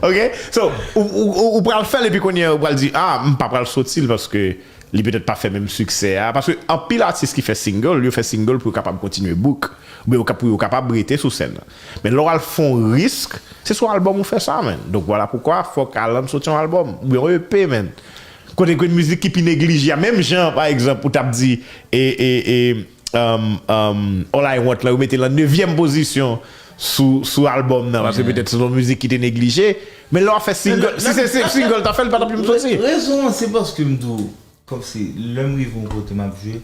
Ok? So, ou, ou, ou, ou pral fè l, epi kounye a, ou pral di, ah, m pa pral soti l, paske li petèt pa fè menm siksè a. Paske anpil atis ki fè single, yo fè single pou yo kapab kontinye book. Oubyen yo ka, pou yo kapab rete sou sèn nan. Men lè w al fè yon risk, se sou albòm ou fè sa, man. Donk, vwala poukwa fòk Alan soti yon albòm. Oubyen yon E P, man. Kote gen mizik ki pi neglije a. Menm jan, pa egzanp, ou t ap di, e, e, e, um, um, All I Want la, yo mete l an nevyèm pozisyon sou, sou albòm nan. Paske petèt se yon mizik ki te neglije. Men lè w ap fè single, si se, se single, ta fè l pa t ap janm soti. Rezon an, se paske m di w, kòmsi, lè m rive yon kote m ap jwe,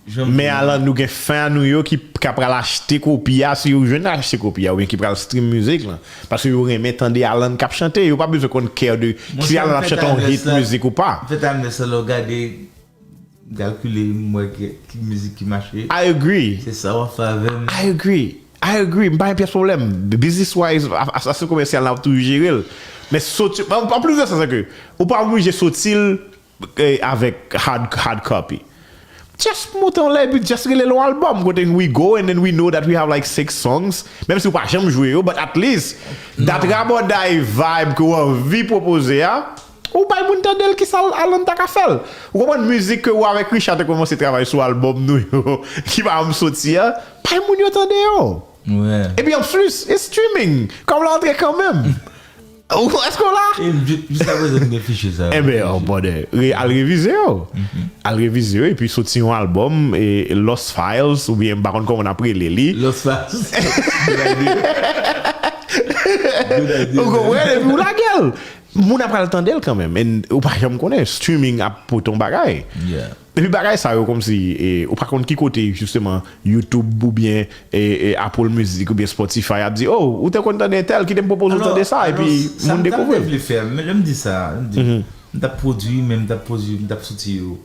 jan m di w. Men Alan, nou gen fan nou yo ki ka pral achte kopi a, si yo jwenn achte kopi a, oubyen ki pral stream mizik lan. Paske yo renmen tande Alan k ap chante, yo pa bezwen konn kè de si Alan ap chante yon hit mizik ou pa. M fè Timeless la, lè w gade, m kalkile, m wè ki, ki mizik ki mache. I agree. Se sa w ap fè avè m. I agree. I agree, m pa gen pyès pwoblèm. Business wise, a, a, aspè komèsyal la, w ap toujou jere l. Men soti, an, an plis de sa, se ke ou pa oblije soti l, eh, avèk hard, hard copy. Just monte anlè, epi just rele l yon albòm, kote we go, and then we know that we have like six songs. Menm si w pa janm jwe yo, but at least, that rabòday vibe ke w anvi pwopoze a, ou bay moun tande l, kisa Alan ta ka fè l. Ou konprann mizik ke ou avèk Richard te kòmanse travay sou albòm nou yo, ki pa janm soti a, bay moun yo tande yo. Epi anplis, e streaming, kòb la antre kanmenm. Ou, èske w la? E m, jis, jiskaprezan m gen fichye sa yo. Enben, oh, brother, re, al revize yo. Al revize yo, epi soti yon albòm, e, Lost Files, oubyen m pa konn kòman n ap rele li. Lost Files. Ou konprann? Epi ou lage l. Moun ap pral tande l kanmenm. And ou pa janm konnen, streaming ap pote yon bagay. Epi bagay sa yo kòmsi, e, ou pa konn ki kote, jisteman, YouTube oubyen, e, e, Apple Music oubyen Spotify ap di, "Oh, ou te konn tande entèl, kite m pwopoze w tande sa," epi moun dekouvri l. Vle fè, men lè m di sa, m di, m t ap pwodui, men m t ap pwodui, m t ap soti yo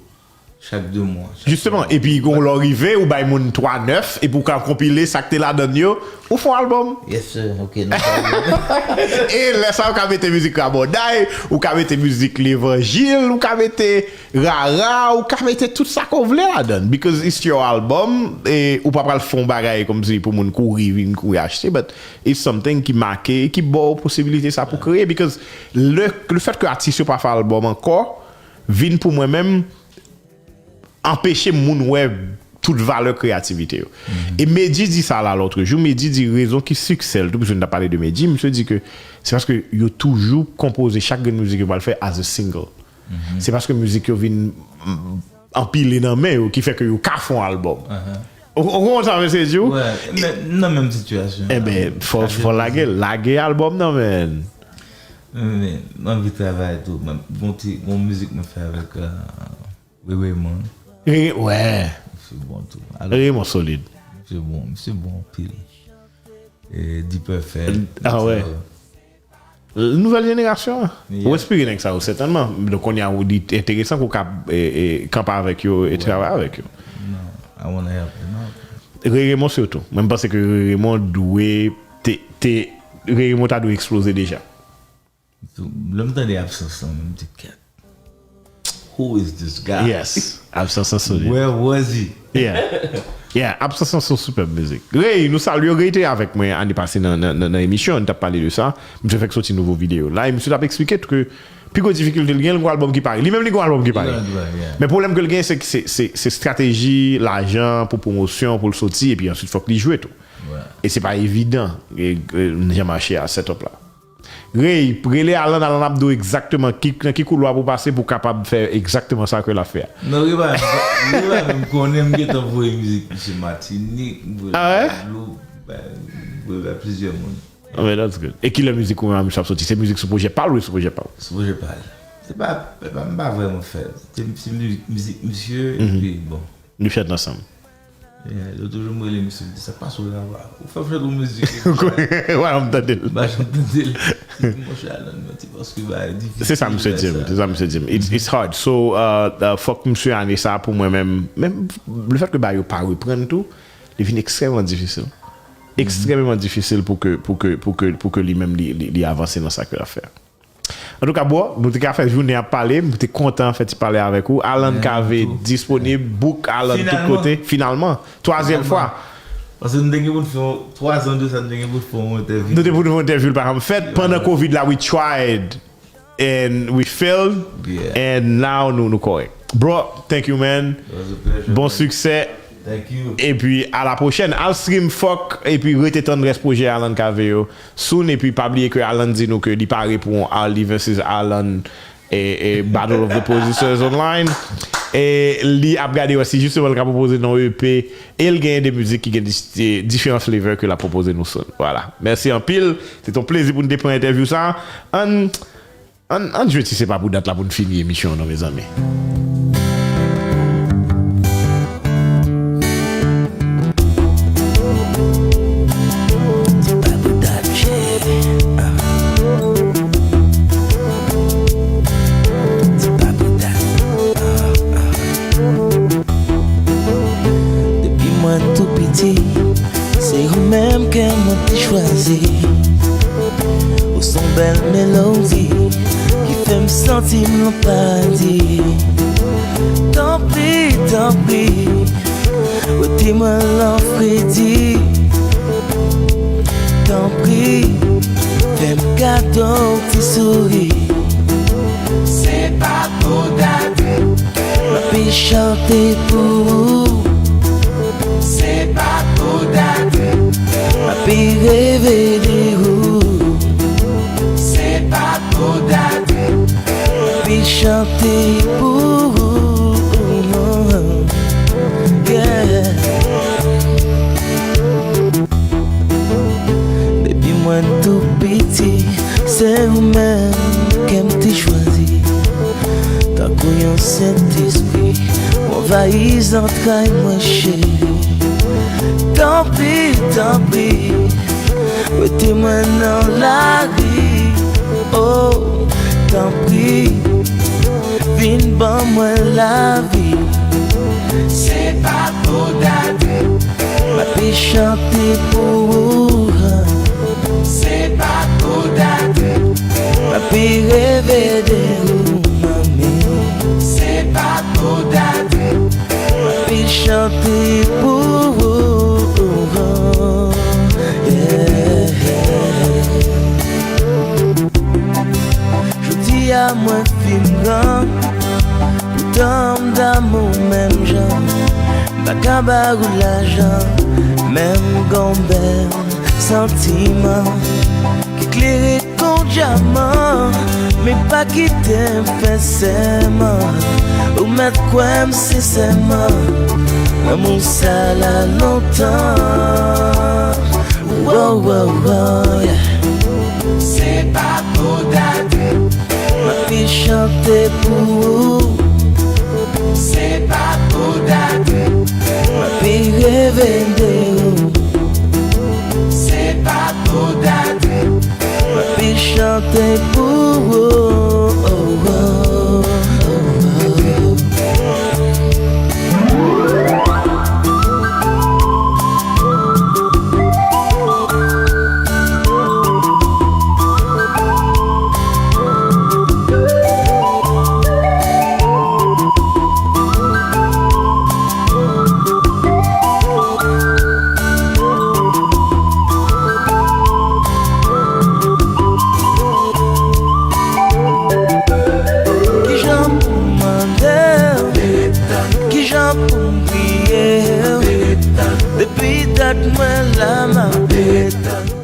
chak de mwa. Chak Jisteman, epi gon lè w rive, ou bay moun twa nèf, epi ou ka konpile sa k te ladan l yo, ou fè yon albòm. Yes, sir. Ok, nou ka. E lè sa, ou ka mete mizik rabòday, ou ka mete mizik levanjil, ou ka mete rara, ou ka mete tout sa ke w vle ladan l. Because it's your album, e ou pa pral fè yon bagay kòmsi pou moun kouri, vin kouri achte, but it's something ki make, ki ba w posibilite sa pou kreye. Because le, le fèt ke atis yo pa fè albòm ankò, vin pou mwen menm, anpeche moun wè tout valè kreyativite yo. E Medjy di sa la lòtrejou, Medjy di rezon ki siksè l tou, piske nou t ap pale de Medjy, misye di ke se paske yo toujou konpoze chak grenn mizik yo pral fè as a single. Se paske mizik yo vin mm, anpile nan men yo ki fè ke yo ka fè yon albòm. Ou ou konprann sa mesye di w? Nan menm sitiyasyon. Enben, fò fò lage lage albòm nan men. Men, mwen anvi travay tou. Bon ti, bon mizik mwen fè avèk Rere Mon. Rere, wè. Misye bon tou. Rere Mon solid. Misye bon, misye bon anpil. E, D-Perfect. Ah wè. Nouvèl jenerasyon an. Ou enspire nèg sa yo sètènman. Donk kounye a ou li enteresan pou w ka e, e, kanpe avèk yo e travay avèk yo. Non, I wanna help them out. Rere Mon sitou. Mwen m panse ke Rere Mon dwe te, te Rere Mon ta dwe eksploze deja. Lè m tande Absans lan, m di kèt. Who is this guy? Yes. Absans lan solid. Where was he? Yeah. Yeah, Absans lan se yon sipèb mizik. Ray, nou salye w. Ray te avèk mwen ane pase nan, nan, nan, nan emisyon, nou t ap pale de sa. Misye fèk soti nouvo videyo la, e misye t ap eksplike tou ke pi gwo difikilte l gen, l gon albòm ki pare. Li menm li gon albòm ki pare. Men pwoblèm ke l gen, se, se, se, se estrateji, lajan, pou pwomosyon, pou l soti, epi answit fòk li jwe tou. E se pa evidan, e, e, jan mache a, setup la. Ray, rele Alan, Alan ap di w egzakteman ki, nan ki koulwa pou w pase pou w kapab fè egzakteman sa ke l ap fè a. Non, Ray pa, Ray pa menm konnen m gentan voye mizik misye Matinik, m voye l Gwadloup, m voye l bay plizyè moun. Oh, man, that's good. E kilè mizik ou menm misye ap soti? Se mizik sou pwojè pa l ou sou pwojè pa w? Sou pwojè pa l. Se pa, se pa, m pa vrèman fè l. Se, se mizik, mizik misye, epi bon. Nou fèt ansanm. Yo toujou m rele misye, m di, "Sa k pase w la, wa? Ou fè m fè yon mizik." Wa, m tande l. M pa janm tande l. Monchè Alan, mwen di, paske bagay difisil. Se sa misye di m, se sa misye di m. It's, it's hard. So, uh, uh, fòk misye ane sa pou mwen menm. Men lefèt ke bagay yo pa reprann tou, li vin ekstrèmman difisil. Ekstrèmman difisil pou ke, pou ke, pou ke, pou ke li menm li, li, li avanse nan sa ke l ap fè a. Antouka, bro, nou te ka fè jounen ap pale, m te kontan fè ti pale avèk ou. Alan Cavé disponib, book Alan tout kote, finalman, twazyèm fwa. Paske nou te gen pou n fè yon, twa zan de sa, nou te gen pou n fè yon entèvyou. Nou te pou n fè yon entèvyou, l pa janm fèt. Pandan Covid la, we tried and we failed, and now nou, nou kòrèk. Bro, thank you, man. Bon siksè. Epi a la pwochèn. Al stream Fòk epi rete tann rès pwojè Alan Cavé yo soon. Epi pa bliye ke Alan di nou ke li pare pou yon Ali versus Alan e, e Battle of the Producers Online. E li ap gade wè si jisteman l ka pwopoze nou yon E P. E l genyen de mizik ki gen di, diferan flavor ke l ap pwopoze nou soon. Vwala. Mèsi anpil. Se t yon plezi pou n te pran entèvyou sa. Ann Ann, ann jwe ti se pa pou dat la pou n fini emisyon an non, mezanmi. Depi mwen tou piti, se ou menm ke mwen te chwazi. Ou se yon bèl melodi ki fè m santi m nan paradi. Tanpri, tanpri, rete mwen lan fredi. Tanpri, fè m kado yon ti souri. Se pa pou dat m ape chante pou ou. Se pa pou dat m ape reve de ou. Se pa pou dat m ape chante pou ou. Yeah. Depi mwen tou piti, se ou menm ke m te chwazi. Tankou yon Sentespri, mwen Anvayi zantray mwen cheri. Tanpri, tanpri, rete mwen nan lari. Oh, tanpri, vin ban mwen lavi. Se pa pou date. M ape chante pou ou. Se pa pou date. M ape reve de ou, manmi. Se pa pou date. M ape chante pou ou. Yeah. Jodi a mwen fin gran. Poutan m damou menm jan. M pa ka ba ou lajan, men m gon bèl santiman ki klere kon dyaman. Men pa kite m fè sèman, ou mèt kwè m sensèman. Lanmou sa la lontan. Wow, wow, wow, yeah. Se pa pou date. M ape chante pou ou. Se pa pou date. M ape reve de ou. Se pa pou date. M ape chante pou ou. Kijan pou m mande w? Kijan pou m priye w? Depi dat mwen la m ap tann.